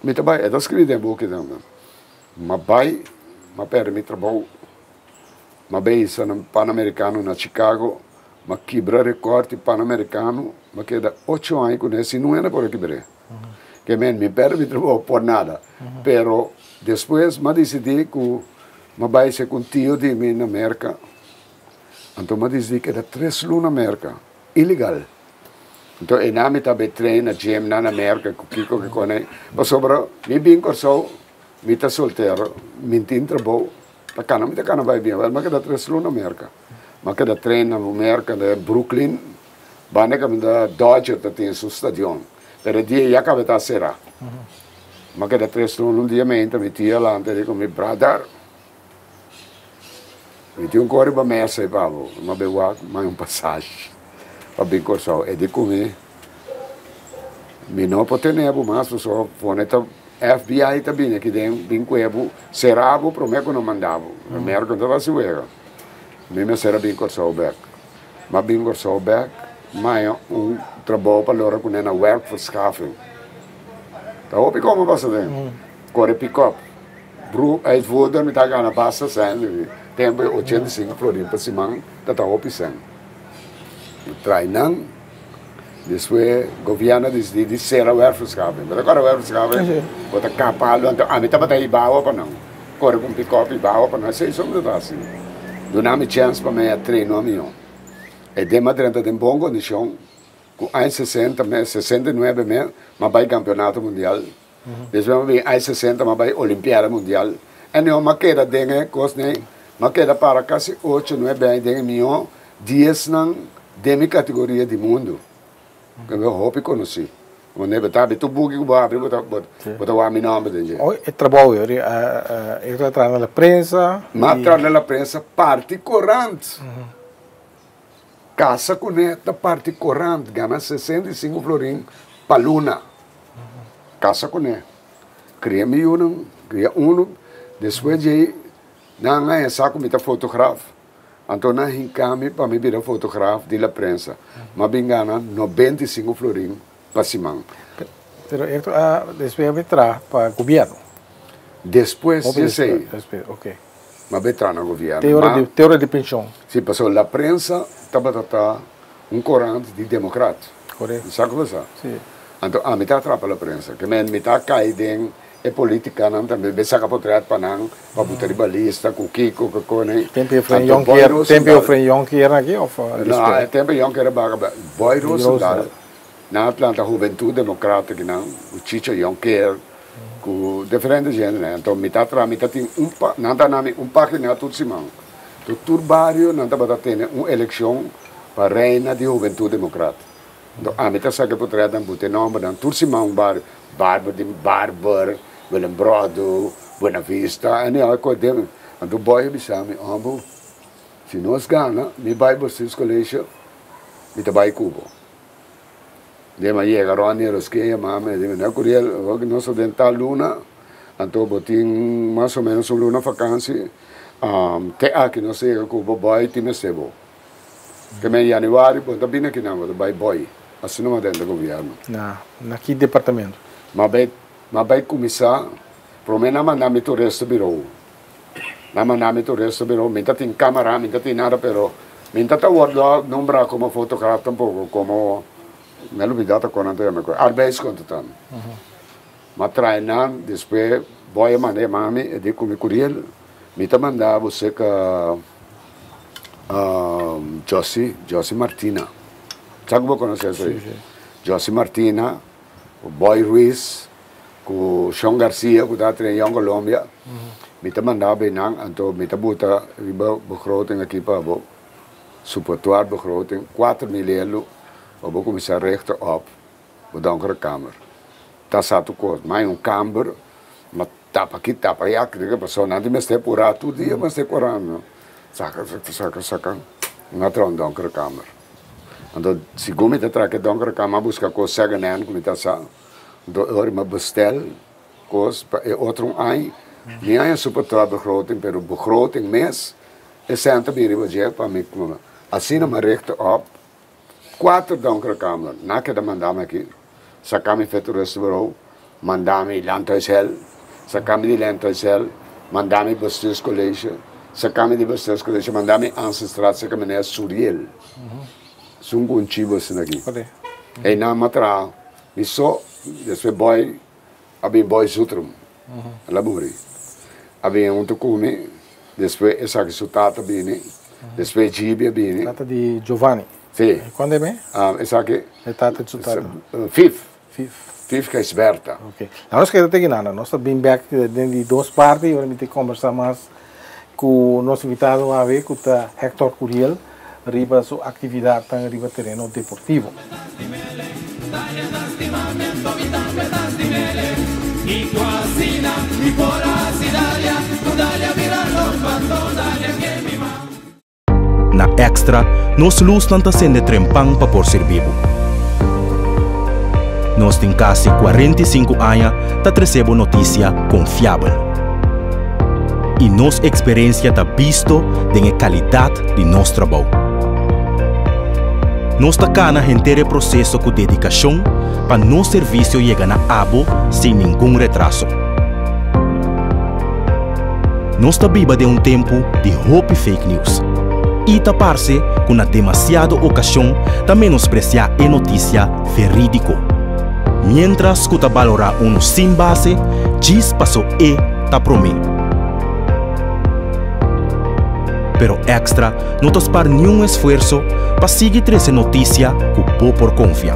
Speaker 5: Mi ta bai. E ta skibí den buki tambe. M'a bai, m'a pèrdè mi trabou. M'a bisa na Panamericano na Chicago, m'a kibra rekòrt di Panamericano, m'a keda ocho aña kuné sin un hende por a kibr'é. Ke men mi pèrdè mi trabou por nada. Pero despues m'a disidí ku m'a bai ser ku un tio di mi na Merka. Anto m'a disidí keda tres luna Merka, ilegal. Anto einan mi ta bai train na gym nan na Merka ku kiko ku kone. Pasobra mi bin Kòrsou, mi ta soltero, mi tin trabou, ta kana mi ta kana bai bin. Awor m'a keda tres luna Merka. M'a keda train na Merka na Brooklyn. Banda kaminda Dodger ta tin su stadion. Pero e dia ya kaba ta sera. M'a keda tres luna un dia mi entra mi tia lanta di ku mi brother mi tin un kos riba mesa ei pa bo. M'a bai wak mai un pasashi pa bin Kòrsou. E di ku mi, mi no por tene bo mas pasobra pone ta FBI ta bini aki den bin kue bo sera bo prome ku no manda bo. Merka no ta hasi wega. Mi mester a bin Kòrsou bèk. M'a bin Kòrsou bèk, m'a un trabou pa lora kuné na werkverschaffing. Ta hopi kòm a pasa den. Kore pikòp. Bru uitvoerder mi ta gana basta sèn. Tempu e 85 florin pa siman ta ta hopi sèn. Mi trai nan, despues gobièrnu a disidí di sera werkverschaffing. Bo ta kòrda werkverschaffing? Bo ta kapa algu anto ami tabata hiba awa pa nan. Kore ku un pikòp i bawa pa nan esei so mi ta hasi. Duna mi chèns pa mi a treno mihó. E den mi a drenta den bon kondishon ku aña sesenta me, 69 me, mi a bai kampionato mundial. Despues mi a bin aña sesenta mi a bai olimpiada mundial. Anyhow mi a keda den e kos nei, mi a keda para kasi ocho, nuebe aña den e mihó diesnan den mi kategoria di mundu. Ku mi hopi konosí. Bo ne ta habri tur buki ku bo habri bo ta bo ta wak mi nomber den dje.
Speaker 3: Oi e trabou yo ri e ta traha na la prensa.
Speaker 5: Ma traha na la prensa parti korant. Kasa kuné ta parti korant gana 65 florin pa luna. Kasa kuné. Kria mi yunan, kria unu, despues djei nan a hesa ku mi ta fotograf. Anto nan hinka mi pa mi bira fotograaf di la prensa. M'a bin gana 95 florin pa siman.
Speaker 3: Pero Hector a despues a bin traha pa gobierno?
Speaker 5: Despues di esei.
Speaker 3: Despues, ok.
Speaker 5: Ma bai traha na gobièrnu.
Speaker 3: Te ora di, te ora di penshon.
Speaker 5: Si, pasobra La Prensa tabata ta un korant di demokrat.
Speaker 3: Korekto.
Speaker 5: Sa ku bo sa?
Speaker 3: Si.
Speaker 5: Anto ami ta atrapa La Prensa. Ke men mi ta kai den e politikanan tambe, bai saka potret pa nan, pa buta riba lista ku kiko, ku kone.
Speaker 3: Tempu Efrain Jonker, tempu Efrain Jonker aki of
Speaker 5: despues? No, e tempu Jonker a baga, Boy Rosendahl. Nan a planta Hubentud Democratic nan, ku Chicho Jonker, ku diferente gentenan. Anto mi ta traha, mi ta tin un pa, nan ta nami un pagina tur siman. To tur bario nan tabata tene un elekshon pa reina di Hubentud Democrat. Anto ami ta saka e potretnan, buta e nombernan tur siman un bario, Barber di Barber, Willembrodo, Buena Vista, anyhow e kos den. Anto Boy a bisa mi, Hombo, si nos gana, mi bai Bestuurscollege, mi ta bai ku bo. Dema yega Ronnie Rosquin a yama mi, a di mi, Nel Curiel, awor ki nos ta den tal luna, anto bo tin mas o menos un luna vakansi, te aki nos ta yega ku bo bòi tin mester bo. Ke men januari bo no ta bini akinan, bo ta bai bòi. Asina mi a drenta gobièrnu.
Speaker 3: Na, na ki departamento?
Speaker 5: Mi a bai, mi a bai kuminsá, promé nan manda mi toerista birou. Nan manda mi tur resto pero mi ta tin camera, mi ta tin nada pero mi ta ta wordo nombra como fotograaf tampoco, como mi a lubida ta con nan ta yama cu arbeidsconsultant. Ma trae nan despues boy a manda yama mi e di cu mi Curiel mi ta manda bo cerca Jossy, Jossy Martina, sa cu bo conoce esey? Jossy Martina, Boy Ruiz. Ku Shon Garcia ku ta train Young Colombia mi ta manda bay nan anto mi ta buta riba begroting aki pa bo supportuar begroting 4000 elo pa bo kuminsa richten op bo donkere kamer ta sa tur kos mai un kamber ma tapa aki tapa aya pasobra nan tin mester pura tur dia mester kura saka saka saka nan a traha un donkere kamer anto segun mi ta traha ke donkere kamer a buska kos second hand ku mi ta sa. Anto e ora mi a bestel kos pa e otro un aña, mi aña super traha begroting, pero begroting mes e sèn ta bin riba dje pa mi kuma. Asina mi a richt op kuater donkere kamer, nan a keda manda mi aki, saka mi vet rustbureau, manda mi landhuishel, saka mi di landhuishel, manda mi bestuurscollege, saka mi di bestuurscollege, manda mi Ansenstraat seka meneer Suriel, esun ku un chibo asina aki. Einan mi a traha. Mi so, despues boy a bin boy Zutrum, el a muri. A bin hunto cu mi, despues esaki su tata bini, despues Gibi a bini.
Speaker 3: Tata di Giovanni?
Speaker 5: Si.
Speaker 3: Cuando e bin?
Speaker 5: Esaki.
Speaker 3: E tata di su tata?
Speaker 5: Fif.
Speaker 3: Fif.
Speaker 5: Fif Gijsberta.
Speaker 3: Ok. Laat nos keda te nada, nos ta bin bek den di dos parti, ora mi ta combersa mas cu nos invitado awe cu ta Hector Curiel riba su actividadnan riba tereno deportivo.
Speaker 4: Na Extra, nos lusnan ta sende trempan pa por sirbi bo. Nos tin kasi 45 aña ta trese bo notisia konfiabel. I nos eksperensia ta bisto den e kalidat di nos trabou. Nos ta kana henter e proseso ku dedikashon pa nos servisio yega na abo sin ningun retraso. Nos ta biba den un tempu di hopi fake news. I ta parse ku na demasiado okashon ta menospresiá e notisia verídiko. Miéntras ku ta balorá unu sin base djis paso e ta promé. Pero Extra no ta spar niun esfuerso pa sigui trese notisia ku bo por konfia.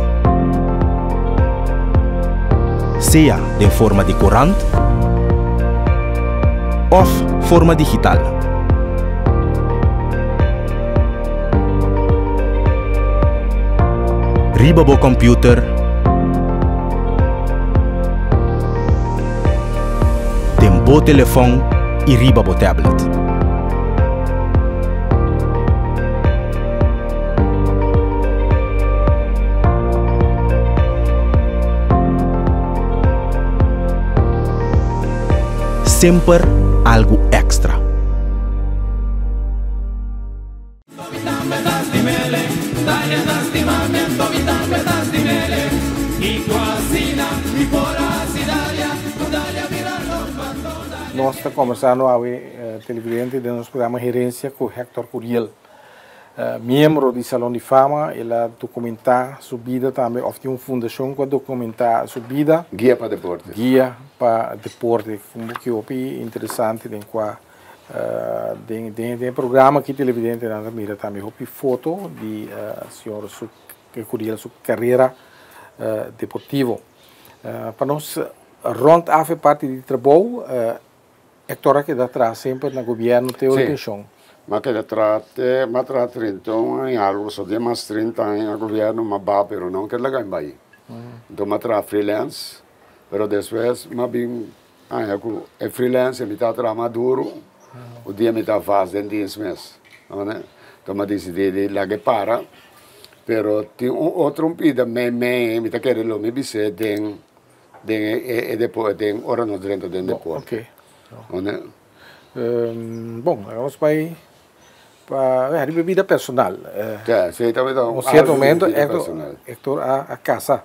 Speaker 4: Sea den forma di korant òf forma digital. Riba bo kòmpiuter, den bo telefòn i riba bo tablet. Semper algu èkstra.
Speaker 3: Nos Nos ta kombersando awe, televidente, den nos programa Herensia ku Hector Curiel, miembro di Salon di Fama. El a dokumentá su bida tambe, òf tin un fundashon ku a dokumentá su bida.
Speaker 5: Guia pa Deporte.
Speaker 3: Guia pa Deporte. Un buki hopi interesante den kua den e programa aki televidentenan ta mira tambe hopi foto di señor Curiel su karera deportivo. Pa nos rond af e parti di trabou, Hector a keda traha semper na gobièrnu te ora penshon.
Speaker 5: M'a keda traha te, m'a traha 31 aña algu, so den mas 30 aña na gobièrnu m'a baha pero no keda laga mi bai. Enton m'a traha freelance, pero despues m'a bin haña ku e freelance mi ta traha mas duru, un dia mi ta vast den diens mes, enton m'a disidí di laga e para, pero tin un otro un pida mei mei mi ta kere lo mi bis'é den den e deporte, den ora nos drenta den deporte.
Speaker 3: Bon, nos bai pa riba bida personal.
Speaker 5: Si, tabata
Speaker 3: un cierto momento Hector a casa.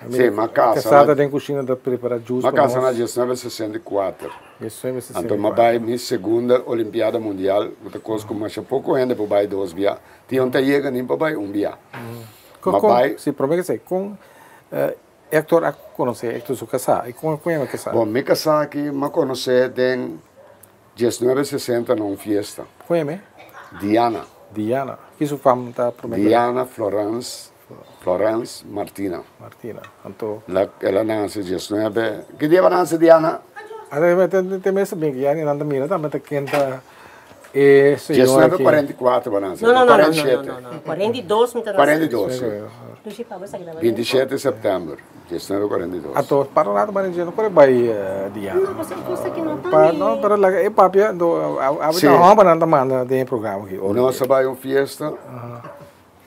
Speaker 5: Si, m'a casa.
Speaker 3: Casada den cushina ta prepara juice
Speaker 5: pa nos. M'a casa na 1964.
Speaker 3: 1964.
Speaker 5: Anto m'a bai mi segunda Olimpiada Mundial, ku ta kos ku masha poko hende por bai dos bia. Tin un ta yega nin pa bai un bia. M'a bai.
Speaker 3: Si, prome ke esei, kon Hector a konosé Hector su kasá i kon e a kasá?
Speaker 5: Bon, mi kasá aki m'a konosé den 1960 na un fiesta.
Speaker 3: Kon e me?
Speaker 5: Diana.
Speaker 3: Diana. Ki su fam ta promé?
Speaker 5: Diana Florence, Florence Martina.
Speaker 3: Martina. Anto.
Speaker 5: La, el a nase 19, ki dia bo a nase Diana?
Speaker 3: A te mester bin ki ya ni nan ta mira tambe ta ken ta e señora aki.
Speaker 5: 1944 bo a nase?
Speaker 6: No, no, no, no,
Speaker 5: 47.
Speaker 6: no, no, no. 42 mi ta nase.
Speaker 5: 42, si.
Speaker 6: Lucy Pablo sa kita
Speaker 5: 27 september, 1942.
Speaker 3: Anto, para un rato mari dje no por bai Diana.
Speaker 6: No, pasobra e cosa ki no ta
Speaker 3: Pa,
Speaker 6: mi.
Speaker 3: no, pero laga e papia, anto a
Speaker 5: Si.
Speaker 3: ta hombernan ta manda den e programa aki.
Speaker 5: Nos a bai un fiesta,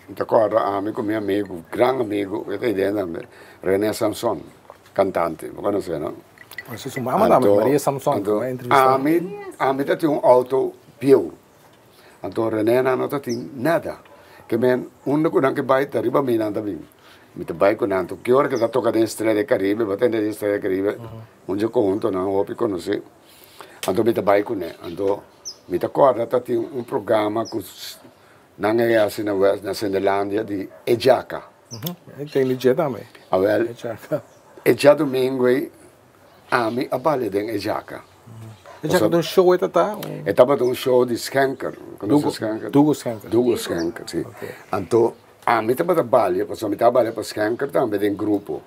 Speaker 5: mi ta corda ami cu mi amigo, gran amigo, e ta idea tambe, Rene Samson, cantante, bo conoce no?
Speaker 3: Conoce su mama tambe, Maria Samson,
Speaker 5: Anto,
Speaker 3: mi a entrevista.
Speaker 5: ami, ami ta tin un auto bieu. Anto René nan no ta tin nada. Ke men unda ku nan ke bai ta riba mi nan ta bin. Mi ta bai ku nan. Anto ki ora ke ta toka den Estrella del Caribe, bo ta hende den Estrella del Caribe, un dje konhunto nan hopi konosí. Anto mi ta bai kuné. Anto mi ta kòrda ta tin un programa ku nan a hasi na West, na Sendelandia di E Djaka.
Speaker 3: E ten di dje tambe.
Speaker 5: Awèl, e djadumingu ei Ami a balia den e jaka.
Speaker 3: E jaka ta un show e ta ta?
Speaker 5: E tabata un show di Schenker. Conoce Schenker?
Speaker 3: Dugo Schenker.
Speaker 5: Dugo Schenker, si. Anto ami tabata balia, pasobra mi tabata balia pa Schenker tambe den grupo.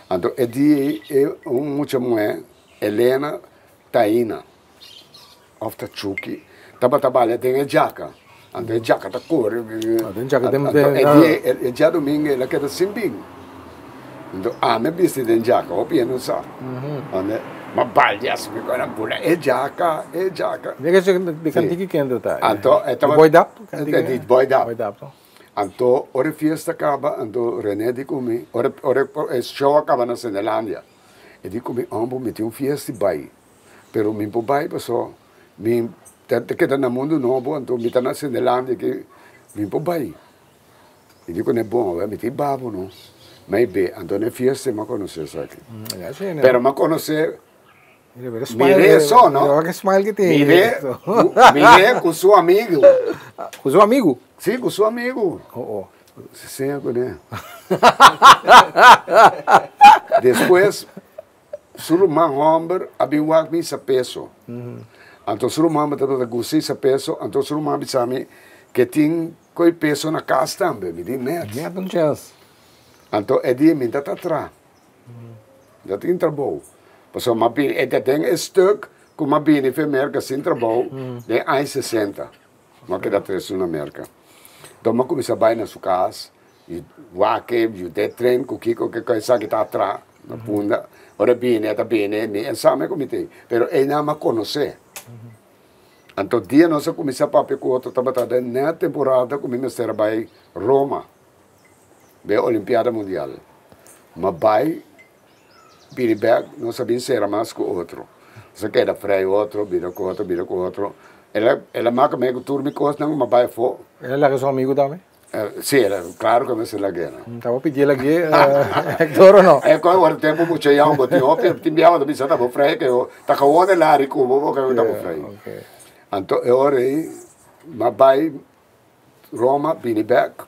Speaker 5: Anto e dia ei e un mucha muhé, Elena Taina, of ta Chucky, tabata balia den e jaka. Anto e jaka ta kore.
Speaker 3: Den jaka den
Speaker 5: Anto e dia e djadumingu el a keda sin bin. Anto ami a bisti den jaka, hopi hende no sa. Ande m'a balia asina mi kore a bula e jaka, e jaka.
Speaker 3: Di kantiki kende ta?
Speaker 5: Anto e tabata.
Speaker 3: Di Boy Dap?
Speaker 5: Di Boy Dap.
Speaker 3: Boy Dap, no?
Speaker 5: Anto ora e fiesta kaba, anto Rene di ku mi, ora ora e show a kaba na Senelandia, e di ku mi, Ombo, mi tin un fiesta di bai. Pero mi por bai paso mi ta keda na mundu nobo anto mi ta na Sendelandia aki mi por bai. Mi di kuné bon awe mi tin babo no. Mai be anto na e fiesta mi a konosé esaki. Pero mi a konosé miré so no. Miré miré ku su amigu.
Speaker 3: Ku su amigu?
Speaker 5: Si ku su amigu. Seña kuné. Despues. Su ruman homber a bin wak mi sa peso. Anto su ruman homber tabata gusta isa peso, anto su ruman a bisa mi ke tin koi peso na kas tambe. Mi di net.
Speaker 3: Net un chens.
Speaker 5: Anto e dia mi ta ta tra. Mi ta tin trabou. Pasobra m'a bini, e ta den e stuk ku m'a bini fe Merka sin trabou den aña 60. M'a keda tres luna Merka. Anto m'a kuminsá bai na su kas. I wak e yud'é tren ku kiko ke esaki ta atra na punda. Ora e bini e ta bini mi e sa me ku mi tin pero einan mi a konosé. Anto dia nos a kuminsá papia ku otro tabata den ne temporada ku mi mester a bai Roma den Olimpiada Mundial. Mi a bai bini bèk nos a bin sera mas ku otro. Nos a keda frei otro bira ku otro bira ku otro. El a maka me ku tur mi kosnan mi a bai afó.
Speaker 3: El a laga su amigu tambe?
Speaker 5: Si, era claro ku mester lag'é no.
Speaker 3: Tabata pidié lag'é Hector o no?
Speaker 5: E kos ora tempu mucha yòn bo tin hopi tin biaha bo ta bisa ta bo frei ke ta gewoon e lari ku bo bo ta bo frei. Anto e ora ei m'a bai Roma bini bek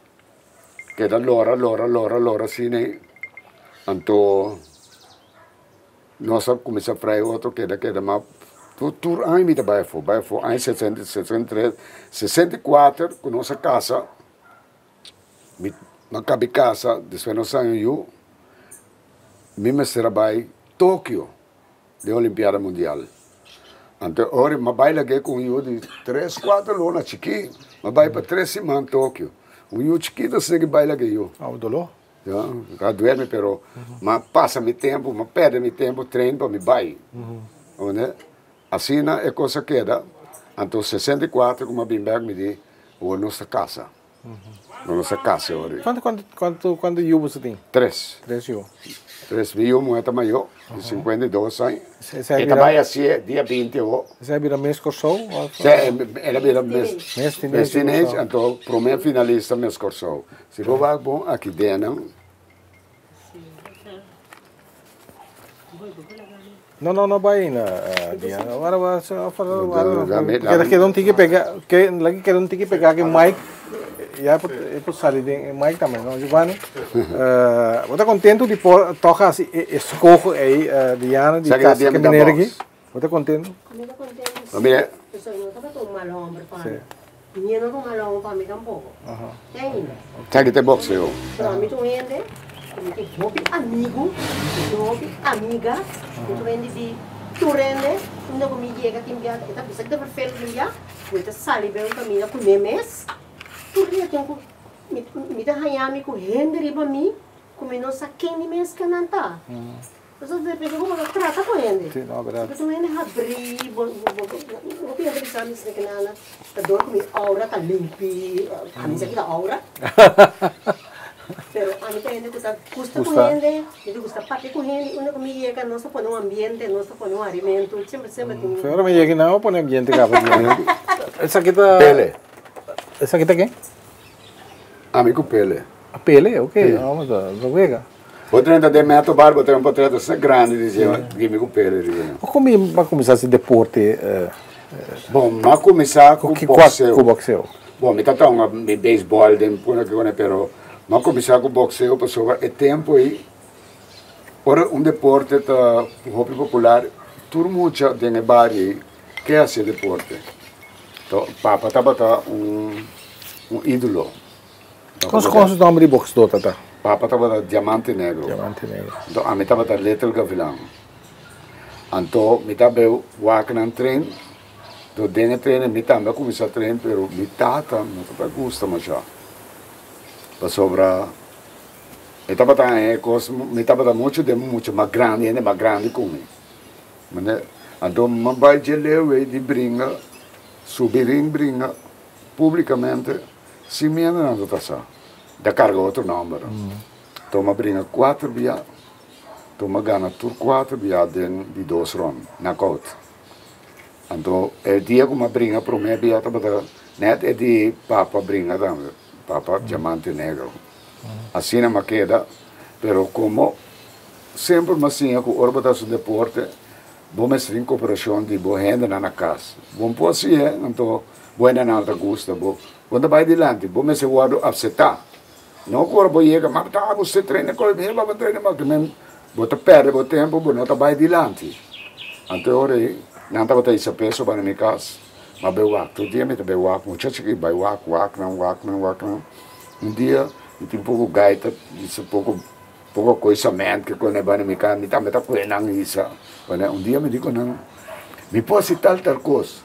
Speaker 5: keda lora lora lora lora asina ei anto Nos a kuminsá frai otro keda keda ma tur tur aña mi ta bai afó bai afó aña sesenta 63 64 ku nos a kasa mi a kabi kasa despues nos haña un yu mi mester a bai Tokio den olimpiada mundial anto e ora mi a bai lag'é ku un yu di tres kuater luna chikí mi a bai pa tres siman Tokio un yu chikito asina ki bai lag'é yu. Ya, ta duerme pero m'a pasa mi tempo, m'a perde mi tempo train pa mi bai. Oné? Asina e kos a keda, anto 64 ku m'a bin bek mi di, awor nos ta kasa. Nos ta kasa e ora ei.
Speaker 3: Kuantu kuantu kuantu kuantu yu boso tin?
Speaker 5: Tres.
Speaker 3: Tres yu.
Speaker 5: Tres. Mi yu muhé ta mayó, di 52 aña. E ta bai hasié dia 20 awor.
Speaker 3: Esei a bira Miss Kòrsou?
Speaker 5: Sí, el a bira Miss
Speaker 3: Miss
Speaker 5: Teenage, anto promé finalista Miss Kòrsou. Si bo wak bon aki den.
Speaker 3: No, no, no bai ainda, Diana. Wara, wara, wara. Keda, keda un tiki pega, ke, laki keda un tiki pega ke mic. Ya e por sali den e mic tambe, no, Giovanni? Bo ta contento di por toch hasi e escoge ei, Diana, di casa ke meneer aki? Bo ta contento?
Speaker 6: Mi ta contento,
Speaker 5: si. Mira.
Speaker 6: Pasobra no tabata un mal homber pa mi. Ni e no ta un mal homber pa mi tampoco. Te ainda.
Speaker 5: Sa ki ta e boxeo?
Speaker 6: Pero ami ta un hende ku mi tin hopi amigu, mi tin hopi amiga, mi ta un hende di tur hende. Unda ku mi yega tin bia, e ta bisa ki ta vervelend tin bia, ku e ta sali bai un kaminda kuné mes. Tur dia tin ku mi ta haña mi ku hende riba mi ku mi no sa ken di mes ke nan ta. Pasobra depende como bo ta trata cu hende.
Speaker 3: Sí, no, verdad.
Speaker 6: Si bo ta un hende habrí, bo, bo, bo, bo hopi hende bisa mi esaki nana, ta dor cu mi aura ta limpi, ami sa kita aura. Pero ami ta hende cu ta gusta cu hende, mi ta gusta papia cu hende, unda cu mi yega nos ta pone un ambiente, nos ta pone un harimento, semper, semper tin.
Speaker 3: Ora mi yega nan, bo pone ambiente caba dia. Esaki ta.
Speaker 5: Pele.
Speaker 3: Esaki ta ken?
Speaker 5: Ami cu Pele.
Speaker 3: Pele, ok, vamos a, lo wega.
Speaker 5: Bo 30 den metro bar bo ta un potret asina grandi di dje gimi ku pele riba nan.
Speaker 3: Kon mi a kuminsá hasi deporte?
Speaker 5: Bon, mi a kuminsá ku bokseo.
Speaker 3: Ku bokseo.
Speaker 5: Bon, mi ta tonga mi beisbòl den puna ki kone pero mi a kuminsá ku bokseo pasobra e tempu ei ora un deporte ta hopi popular tur mucha den e bario ei ke hasi e deporte. Papa tabata un ídolo.
Speaker 3: Kon su nomber di boxdor ta ta?
Speaker 5: Papa tabata Diamante Negro.
Speaker 3: Diamante Negro.
Speaker 5: Anto ami tabata Little Gavilan. Anto mi ta beu wak nan train. Anto den e train mi tambe a cuminsa train pero mi tata no tabata gusta masha. Pasobra e tabata haña e cos mi tabata mucho den mucha mas grandi hende mas grandi cu mi. Anto mi bai dje leu ei di bringa subi ring bringa publicamente. Si mi anda nan ta sa, da carga otro nomber. Toma bringa cuater bia, toma gana tur cuater bia den di dos rond, knockout. Anto e dia cu mi a bringa prome bia tabata net e di papa bringa tambe, papa diamante negro. Asina mi a keda, pero como semper mi a siña cu ora bo ta haci un deporte, bo mester tin cooperacion di bo hendenan na cas. Bo no por haci'e, anto Bo hendenan ta gusta bo. Bo ta bai dilanti, bo mester wòrdu apseptá. No ku ora bo yega, ma ta bo se trene koi mi, bo trene ma kimen. Bo ta pèrdè bo tempu, bo no ta bai dilanti. Anto e ora ei, nan tabata hisa peso banda mi kas. Ma bai wak, tur dia mi ta bai wak, mucha chikí bai wak, wak nan, wak nan, wak nan. Un dia mi tin poko gaita, hisa poko poko koi sament ke kone banda mi kas, mi tambe ta kue nan hisa. Un dia mi di ku nan, mi por hasi tal tal kos.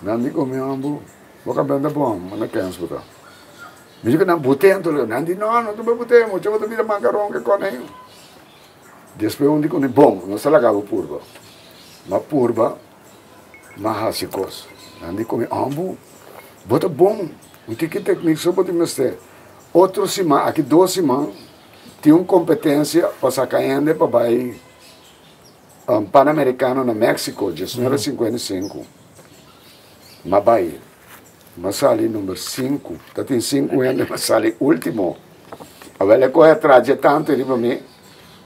Speaker 5: Nan di ku mi, Ambu, bo ka benta bon, bo na kens bo ta. Mi di ku nan, Bute anto leu. Nan di, No, no ta bai bute, mucha bo ta bira makaron ke kone. Despues un di ku mi, Bon, nos ta laga bo purba. M'a purba, m'a hasi kos. Nan di ku mi, Ambu, bo ta bon, un tiki teknik so bo tin mester. Otro siman, aki dos siman, tin un kompetensia pa saka hende pa bai. Panamericano na Mexico, 1955. M'a bai. M'a sali number sinku. Ta tin sinku hende, m'a sali último. Awel e kohe atrás dje tantu riba mi,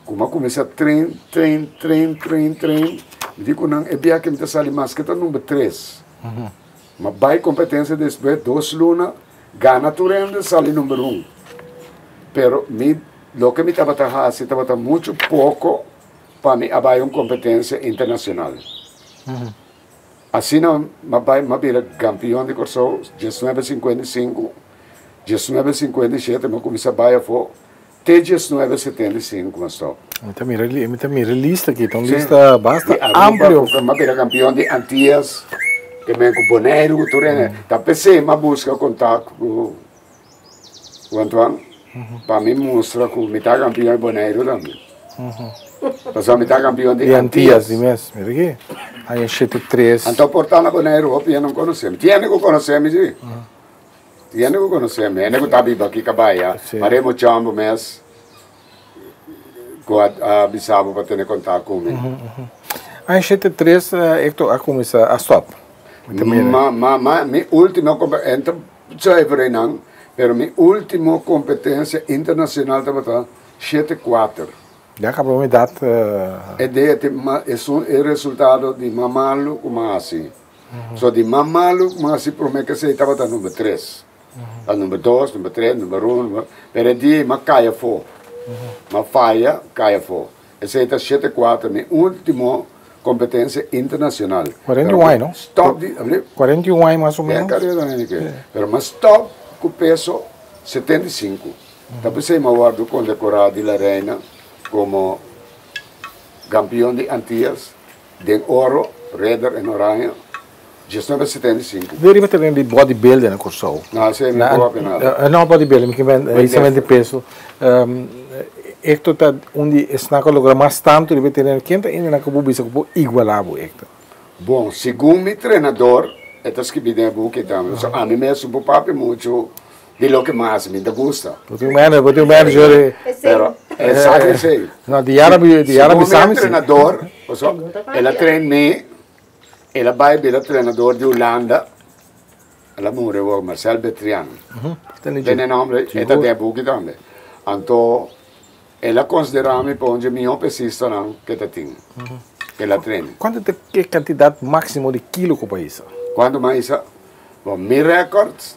Speaker 5: ku m'a kuminsá train, train, train, train, train. Mi di ku nan e bia ke mi ta sali maske ta number tres. M'a bai kompetensia despues dos luna, gana tur hende, sali number un. Pero mi, loke mi tabata hasi tabata muchu poko pa mi a bai un kompetensia internashonal. Asina m'a bai, m'a bira kampion di Kòrsou diesnuebe 55, 1957 m'a kuminsá bai afó te 1975 m'a stòp.
Speaker 3: Mi ta mira, mi ta mira e lista aki, ta un lista basta
Speaker 5: Di Aruba,
Speaker 3: amplio.
Speaker 5: m'a bira kampion di Antias, ke men ku Boneiru ku tur hende. Ta p'esei m'a buska kontak ku ku Antoine pa mi mustra ku mi ta kampion di Boneiru tambe. Pasobra mi ta kampion di
Speaker 3: Di Antias,
Speaker 5: Antias.
Speaker 3: di mes. Mira aki, aña 73.
Speaker 5: Anto por ta na Boneiru hopi hende no konosé mi. Tin hende ku konosé mi si. Tin hende ku konosé mi. Hende ku ta biba aki Kabaya. Maremo Chombo mes ku a bisa bo pa tene kontak ku mi.
Speaker 3: Aña 73 Hector a kuminsá a stòp. Mi ta mira.
Speaker 5: Ma, ma, ma mi último kompetensia. Zuiver einan, pero mi ultimo competencia internacional tabata shete kuater.
Speaker 3: Ya caba mi edad.
Speaker 5: E dia tin ma esun e resultado di mas malu ku mi a hasi. So di mas malu ku mi a hasi prome ke esei tabata number tres. Ta number dos, number tres, number un, number, pero e dia ei mi a kai afó. Mi a faya kai afó. Esei ta shete kuater, mi ultimo competencia internacional.
Speaker 3: 41 aña, no?
Speaker 5: Stop di,
Speaker 3: 41 aña mas o menos.
Speaker 5: Pero mi a stop cu peso 75. Ta pesey mi a wordo condecora di La Reina como campeon di Antillas den oro, Ridder en Oranje, 1975.
Speaker 3: Dor riba tereno di bodybuilding na Kòrsou.
Speaker 5: No, esei mi no papia nada.
Speaker 3: No bodybuilding, mi kier men solamente peso. Hector ta un di esnan ku a logra mas tantu riba e tereno. Ken ta inda ku bo bisa ku por igualá bo, Hector?
Speaker 5: Bon, segun mi trenador, e ta skibi den e buki tambe. So ami mes no por papia muchu di loke mi hasi, mi ta gusta.
Speaker 3: Bo tin un manager, bo tin un manager e.
Speaker 5: Pero e sa esei.
Speaker 3: No, di yara di yara bisa mi si.
Speaker 5: Segun mi entrenador, pasobra el a train mi. El a bai bira trenador di Hulanda, el a muri awor, Marcel Betrian. Tene nomber, e ta den e buki tambe. Anto el a konsiderá mi pa un dje mihó pesistanan ke ta tin, ke el a train.
Speaker 3: Kuantu ta e kantidat máksimo di kilo ku bo a hisa?
Speaker 5: Kuantu mi a hisa? Bon, mi rèkòrt,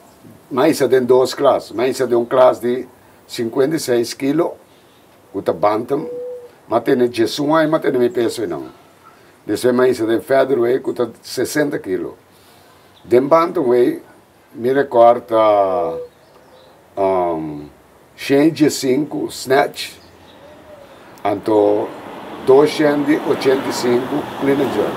Speaker 5: mi a hisa den dos klas. Mi a hisa den un klas di 56 kilo, ku ta bantam, mi a tene 11 aña mi a tene mi peso einan. Despues mi a hisa den featherweight ku ta 60 kilo. Den bantamweight mi rekòrt ta 115 snatch, anto 285 clean and jerk.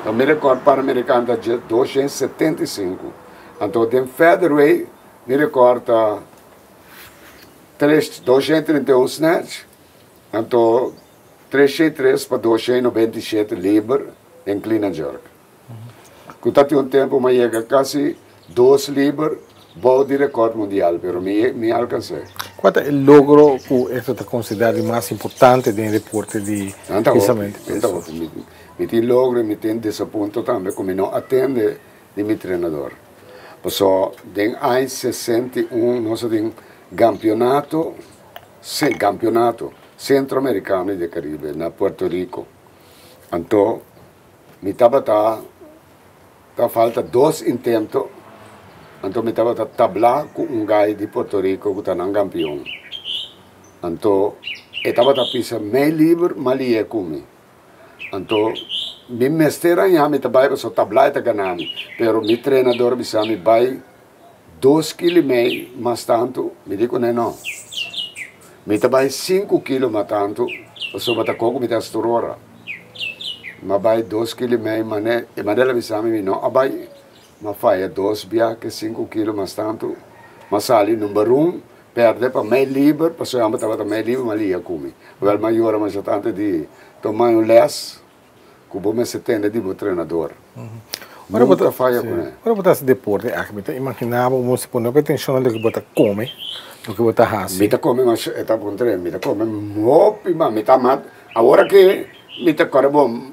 Speaker 5: Anto mi rekòrt Panamericano ta 275. Anto den featherweight mi rekòrt ta 231 snatch, anto 303 pa 297 liber den clean and jerk. Ku ta tin un tempu mi a yega kasi dos liber bou di rekòrt mundial, pero mi mi alkans'é.
Speaker 3: Kua ta e logro ku Hector ta konsiderá di mas importante den e deporte di pisamentu
Speaker 5: peso? Nan ta hopi. Mi tin logro i mi tin desapunto tambe ku mi no a tende di mi trenador. Pasobra den aña 61 nos a tin gampionato, gampionato Centroamericano y de Caribe na Puerto Rico. Anto mi tabata ta falta dos intento, anto mi tabata tabla cu un guy di Puerto Rico cu ta nan campeon. Anto e tabata pisa mei liber mas lihe cu mi. Anto mi mester haña mi ta bay pasobra tabla e ta gana mi, pero mi trenador a bisa mi bay dos kilo y mei mas tanto, mi di cune no. Mi ta bai sinku kilo mas tantu, pasobra ta koko mi ta hasi tur ora. Mi a bai dos kilo i mei, mane, e manera a bisa mi, mi no a bai. Mi a faya dos bia ke sinku kilo mas tantu. Mi a sali number un, pèrdè pa mei liber, pasobra mi tabata mei liber, mi a lia ku mi. Wèl, mi a yora masha tantu di tuma un lès ku bo mester tende di bo trenador.
Speaker 3: Ora bo
Speaker 5: Nunka faya kuné.
Speaker 3: Ora bo ta hasi deporte aki, mi ta imaginá bo mester pone hopi atenshon na loke bo ta kome, loke bo ta hasi.
Speaker 5: Mi ta kome masha, e ta puntra, mi ta kome hopi mas, mi ta mat, awor aki mi ta kore bon,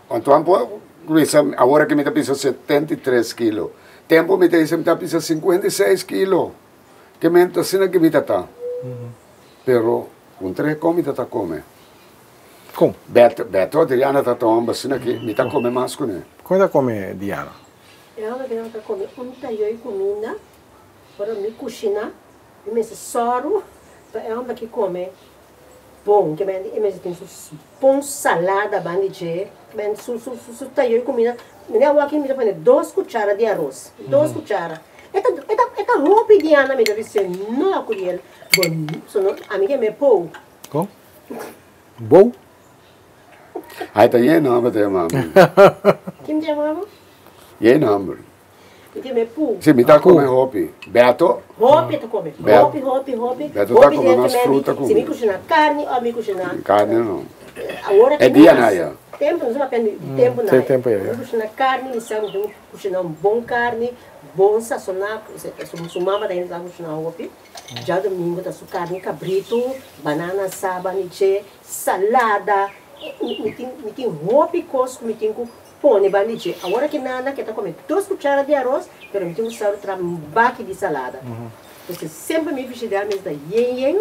Speaker 5: Antoine por bisa, awor aki mi ta pisa 73 kilo. Tempo mi ta hisa mi ta pisa 56 kilo. Ke men ta asina ke mi ta ta. Pero un tre kon mi ta ta kome.
Speaker 3: Kon?
Speaker 5: Beto, Beto Adriana ta ta homber asina ke mi ta kome mas kuné.
Speaker 3: Kon e ta kome Diana?
Speaker 6: E homber ke nan ta kome un tayo di kuminda, ora mi kushina mi mester sòru pa e homber ke kome bon, ke men e mester tin su bon salada banda di dje, ke men su su su tayo di kuminda, mi a wak mi ta pone dos kuchara di aros, dos kuchara, e ta e ta e ta hopi Diana mi ta bis'é no Curiel, bo so no ami ke me pou.
Speaker 3: Kon? Bou?
Speaker 5: Ai ta yen hamber ta yama mi.
Speaker 6: Kin ta yama bo?
Speaker 5: Yen hamber.
Speaker 6: Mi ta yama pu.
Speaker 5: Si, mi ta come hopi. Beto?
Speaker 6: Hopi ta come. Hopi, hopi, hopi.
Speaker 5: Beto ta come mas fruta cu mi.
Speaker 6: Si mi cushina carni of mi cushina.
Speaker 5: Carni no.
Speaker 6: Awor
Speaker 5: E dia na ya.
Speaker 6: Tempo, nos ta papia di tempo na ya. Mi cushina carni, mi sa mi tin cushina un bon carni, bon sasona. Su mama ta hende sa cushina hopi. Djadomingo ta su carni cabrito, banana asá, baniche, salada. Mi tin, mi tin hopi cos cu mi tin cu pone banda di dje. Awor aki Nana ke ta come dos cuchara di aros, pero mi tin cu sa traha un baki di salada. Entonces semper mi frigider mester ta yen yen,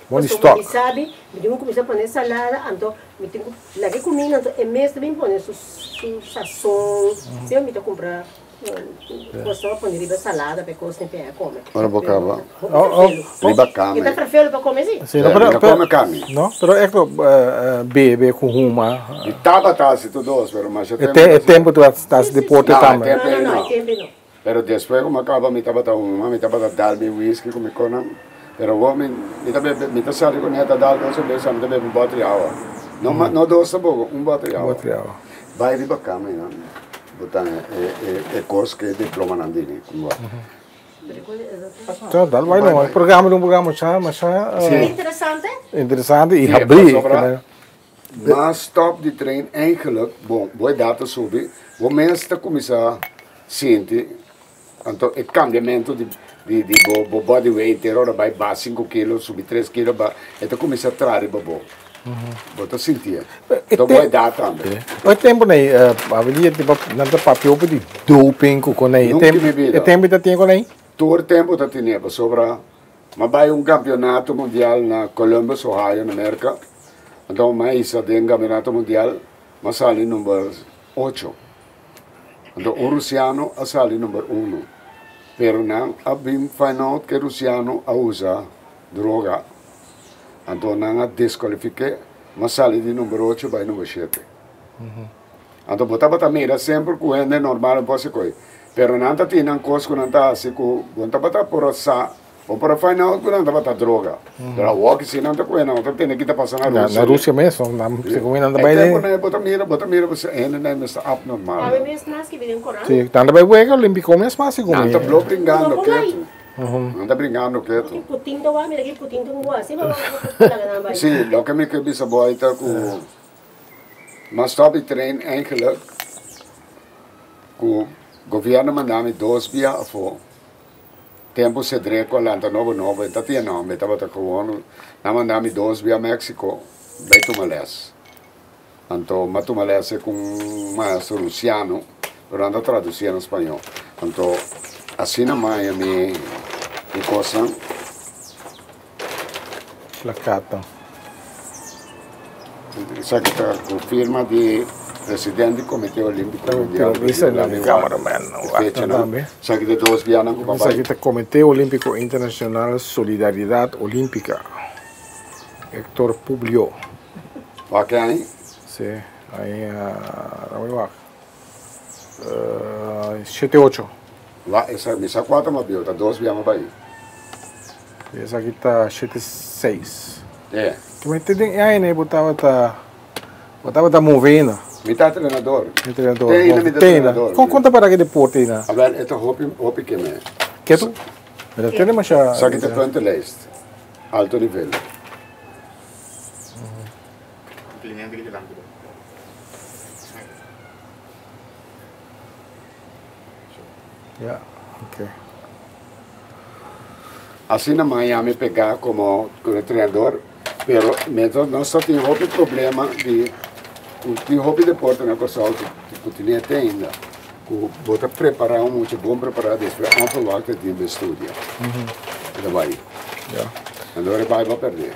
Speaker 3: Bon di
Speaker 6: pasobra
Speaker 3: stock.
Speaker 6: mi sabi mi tin cu cuminsa pone salada, anto mi tin cu laga e cuminda, anto e mes ta bin pone su su sazon. Semper mi ta cumpra Cos no pone riba salada pa e cos ni pa e come.
Speaker 5: Ora bo caba
Speaker 3: Oh, oh.
Speaker 5: riba cama.
Speaker 6: E ta ferfelo pa come si.
Speaker 3: Si, no,
Speaker 5: Mi
Speaker 3: pero,
Speaker 5: ta
Speaker 3: pero,
Speaker 5: come carni.
Speaker 3: no, pero ecto bebe cu huma.
Speaker 5: Mi tabata haci tur dos, pero masha
Speaker 3: E
Speaker 5: tempo
Speaker 3: te, e
Speaker 5: ta haci.
Speaker 3: tempo tu a ta haci deporte
Speaker 5: No, e
Speaker 3: tambe.
Speaker 5: tempo
Speaker 6: No, no, no,
Speaker 5: no.
Speaker 6: e tempo no.
Speaker 5: Pero despues cu mi a caba mi tabata huma, mi tabata dal mi whisky cu mi conan. Pero awor mi, mi ta bebe, mi ta sali cu neta dal dos cerveza, mi ta bebe un boter di awa. No ma, no dos tampoco, un boter di
Speaker 3: Un
Speaker 5: awa.
Speaker 3: boter di awa.
Speaker 5: Bai riba cama y nan bo ta e cos cu e diplomanan dini cu bo.
Speaker 3: Ta dal bai no, e programa ta un programa masha, masha
Speaker 6: Interesante.
Speaker 3: interesante y
Speaker 5: Sí,
Speaker 3: habri.
Speaker 5: pasobra mas stop di train eigenlijk, bon, bo edad ta subi, bo mes ta cuminsa sinti, anto e cambiamento di di di bo bo body weight entero ora bai baha sinku kilo, subi tres kilo, ba e ta cuminsa traha riba bo. Bo ta sintié.
Speaker 3: E
Speaker 5: Anto
Speaker 3: te
Speaker 5: bo edad tambe.
Speaker 3: E tempo nei, awendia tipo nan ta papia hopi di doping cu con ei. E
Speaker 5: Nunca
Speaker 3: tempo
Speaker 5: in mi
Speaker 3: e
Speaker 5: bida.
Speaker 3: tempo ta tin con ei?
Speaker 5: Tur tempo ta tine, pasobra m'a bai un campeonato mundial na Columbus, Ohio, na Merca. Anto m'a hisa den campeonato mundial, m'a sali number ocho. Anto un rusiano a sali number uno. Pero nan a bin find out ke rusiano a usa droga. Anto nan a descualifiké, m'a sali di number ocho bai number shete. Anto bo tabata mira semper ku hende normal no por hasi koi. Pero nan ta tin nan kos ku nan ta hasi ku bo no tabata por a sa, bo por a find out ku nan tabata droga. Pero awor ki si nan ta kohe nan ta tende ki ta pasa na
Speaker 3: Na
Speaker 5: Rusia.
Speaker 3: Rusia mes, nan segun mi nan ta
Speaker 5: E
Speaker 3: bai
Speaker 5: tempo nan bo ta mira, bo ta mira bo sa hendenan mester abnormal.
Speaker 6: Awe mes nan skibi den koran.
Speaker 3: Si, nan ta bai wega Olimpico mes mas segun
Speaker 5: Nan
Speaker 3: mi.
Speaker 5: ta blo bringando
Speaker 6: No por bai.
Speaker 5: ketu. Nan ta bringando ketu.
Speaker 6: Ki Putin ta wak, mira ki Putin ta un wak. Si bo laga nan bai.
Speaker 5: Si, loke mi ke bisa bo ai ta ku M'a stop di train eigenlijk ku gobierno manda mi dos bia afo. Tempo Cedreco a lanta nobo nobo, e ta tin e nomber, e tabata gewoon. Nan manda mi dos bia Mexico bai tuma les. Anto m'a tuma les ku un maestro rusiano, pero nan ta traducia na spañó. Anto asina m'a haña mi mi kosnan.
Speaker 3: Plakata.
Speaker 5: Esaki ta ku firma di presidente di Komite Olímpiko Mundial.
Speaker 3: Bisa na mi cameraman.
Speaker 5: Fecha nan. Esaki ta dos bianan ku papá.
Speaker 3: Esaki ta Komite Olímpiko Internashonal Solidaridat Olímpika. Hector Publio.
Speaker 5: Wak e aña?
Speaker 3: Si, aña, dame wak. Shete ocho.
Speaker 5: Wak, esa, mi sa kua ta mas bieu, ta dos bia mas bai.
Speaker 3: Esaki ta shete seis.
Speaker 5: E.
Speaker 3: Ke mester den e aña bo tabata, bo tabata move ainda?
Speaker 5: Mi ta trenador.
Speaker 3: Entrenador.
Speaker 5: Te ainda mi ta
Speaker 3: Te ainda.
Speaker 5: trenador.
Speaker 3: Kon kon ta para ki deporte ainda?
Speaker 5: Awel, e ta hopi, hopi keme.
Speaker 3: Ketu? Mi ta tende masha.
Speaker 5: Esaki ta puntenlijst. Alto nivel.
Speaker 3: Ja, oké.
Speaker 5: Asina Miami pegá komo entrenador, pero mientras nos ta tin hopi problema di ku tin hopi deporte na Kòrsou ku tene te ainda. Ku bo ta prepará un mucha bon prepará despues onverwacht e tin be studia. E ta bai. Anto ora e bai bo a pèrdè.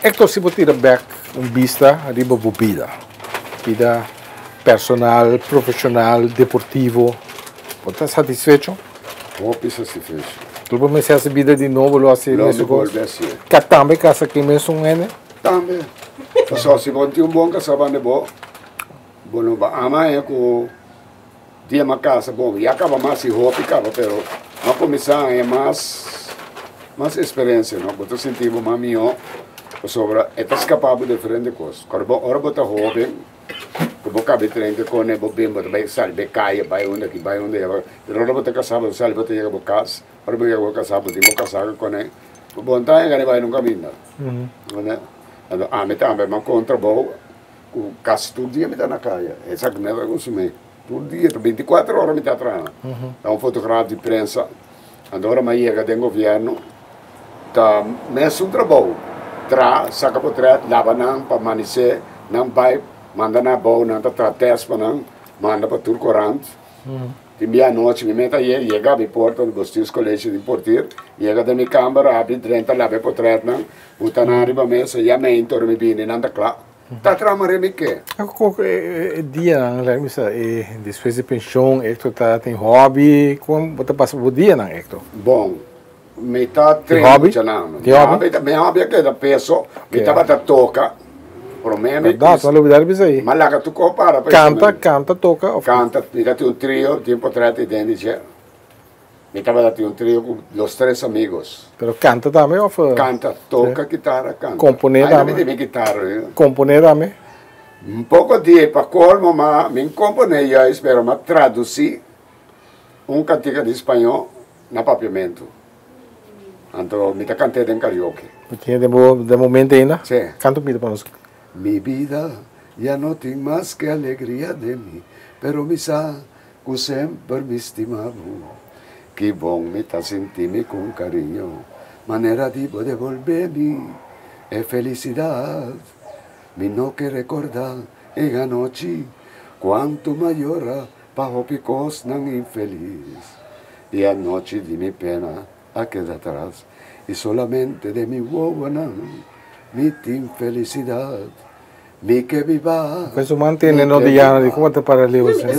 Speaker 3: Hector si bo tira bèk un bista riba bo bida, bida personal, profeshonal, deportivo, bo ta satisfecho?
Speaker 5: Hopi satisfecho.
Speaker 3: Lo bo mester hasi bida di nobo lo hasi
Speaker 5: Lo mi
Speaker 3: mesun kos?
Speaker 5: bolbe hasié.
Speaker 3: Ka tambe kasa ku e mesun hende?
Speaker 5: Tambe. Pasobra si bo tin un bon kasá banda bo. Bo no ba ama e ku dia m'a kasa bon ya kaba mas i hopi kaba pero m'a kuminsá haña mas mas eksperensia no bo ta sinti bo mas mihó pasobra e ta skapá bo diferente kos ora bo ora bo ta hóben ku bo kaba e treinta kone bo bin bo ta bai sali bai kaya bai unda aki bai unda aya pero ora bo ta kasá bo ta sali bo ta yega bo kas ora bo yega bo kasá bo tin bo kasá kone bo no ta haña gana di bai nunka ainda ami tambe m'a kontra bo. Ku kasi tur dia mi ta na kaya. Esaki mi a kustum'é. Tur dia, ta bintikuater ora mi ta traha. Ta un fotograf di prensa. Anto ora mi a yega den gobièrnu, ta mesun trabou. Traha, saka potrèt, laba nan pa manisé, nan bai, manda nan abou, nan ta traha tèst pa nan, manda pa tur korant. Tin bia anochi mi meta yega mi porta di Bestuurscollege di portier, yega den mi kamber, habri drenta laba e potrètnan, buta nan riba mesa, yama hende ora mi bini, nan ta kla. Ta trama remi ke.
Speaker 3: Kon e dianan la bisa e despues di penshon Hector ta tin hobby kon bo ta pasa bo dianan Hector?
Speaker 5: Bon mi ta train muchanan
Speaker 3: Tin hobby?
Speaker 5: Mi hobby a keda peso mi tabata toka prome mi
Speaker 3: Berdad no lubida di bisa ei.
Speaker 5: Mi a laga tur kos para pa
Speaker 3: Kanta kanta toka of
Speaker 5: Kanta mi ta tin un trio tin potret ei den di dje. Mi tabata tin un trio ku Los Tres Amigos.
Speaker 3: Pero kanta tambe of?
Speaker 5: Kanta, toka kitara, kanta.
Speaker 3: Komponé tambe?
Speaker 5: Ai mi tin mi kitara.
Speaker 3: Komponé tambe?
Speaker 5: Un poko di pa kolmo ma mi komponé juist pero mi a tradusí un kantika di spañó na papiamentu. Anto mi ta kant'é den karaoke.
Speaker 3: Bo tin den bo den bo mente ainda?
Speaker 5: Sí.
Speaker 3: Kanta un pida pa nos.
Speaker 5: Mi bida ya no tin mas ke alegria den mi, pero mi sa Ku semper mi stima bo. Ki bon mi ta sinti mi ku un kariño manera di bo debolbe mi e felisidat. Mi no ke rekorda e anochi kuantu m'a yora pa hopi kosnan infelis. E anochi di mi pena a keda atras i solamente den mi wowonan mi tin felisidat. Mi ke biba.
Speaker 3: Pues su man tene no Diana di como ta para leu
Speaker 6: asina.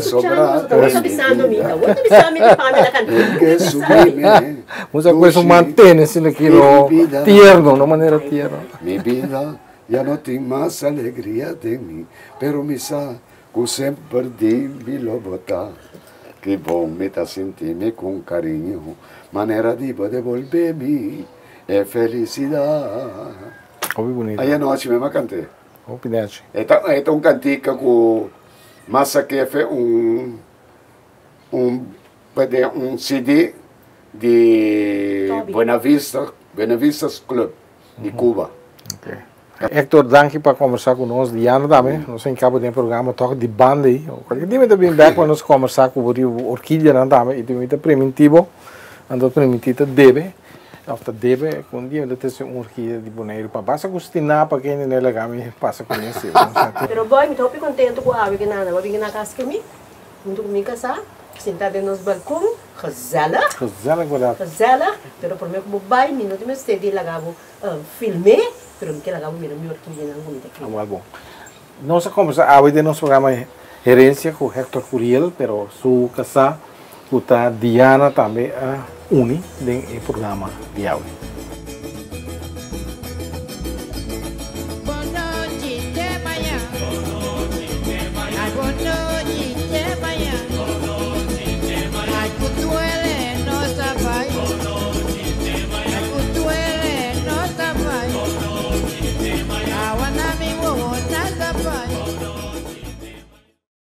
Speaker 3: Musa cu su man tene asina ki no tierno, no manera tierno.
Speaker 5: Mi bida ya no tin mas alegria den mi, pero mi sa cu semper di mi lo bo ta. Ki bon mi ta sinti mi con cariño, manera di bo debolbe mi e felicidad.
Speaker 3: Hopi bunito.
Speaker 5: Ayer nochi mi a kant'é.
Speaker 3: Hopi nechi.
Speaker 5: E ta e ta un kantika ku mas a kefe un un p'e un CD di Buena Vista, Buena Vista's Club di Cuba.
Speaker 3: Ok. Hector danki pa kombersá ku nos. Diana tambe. Nos a hinkabo den e programa tòg di banda ei. Kualke dia mi ta bin bèk pa nos kombersá ku bo riba bo orkidianan tambe i mi ta primintí bo, anto primintí ta debe. Of ta debe ku un dia mi ta trese un orkidia di Boneiru pa basta ku stina pa kende no e laga mi pasa ku mi así.
Speaker 6: Pero boy mi ta hopi contento cu awe cu nana bo a bini na cas cu mi hunto cu mi casa sinta den nos balcon gezellig.
Speaker 3: Gezellig berdad.
Speaker 6: Gezellig pero prome cu bo bay mi no tin mester di laga bo filme pero mi ke laga bo mira mi orkidianan cu mi ta kere.
Speaker 3: Awel bon. Nos a combersa awe den nos programa Herencia cu Hector Curiel, pero su casá cu ta Diana tambe a uni den e programa di awe.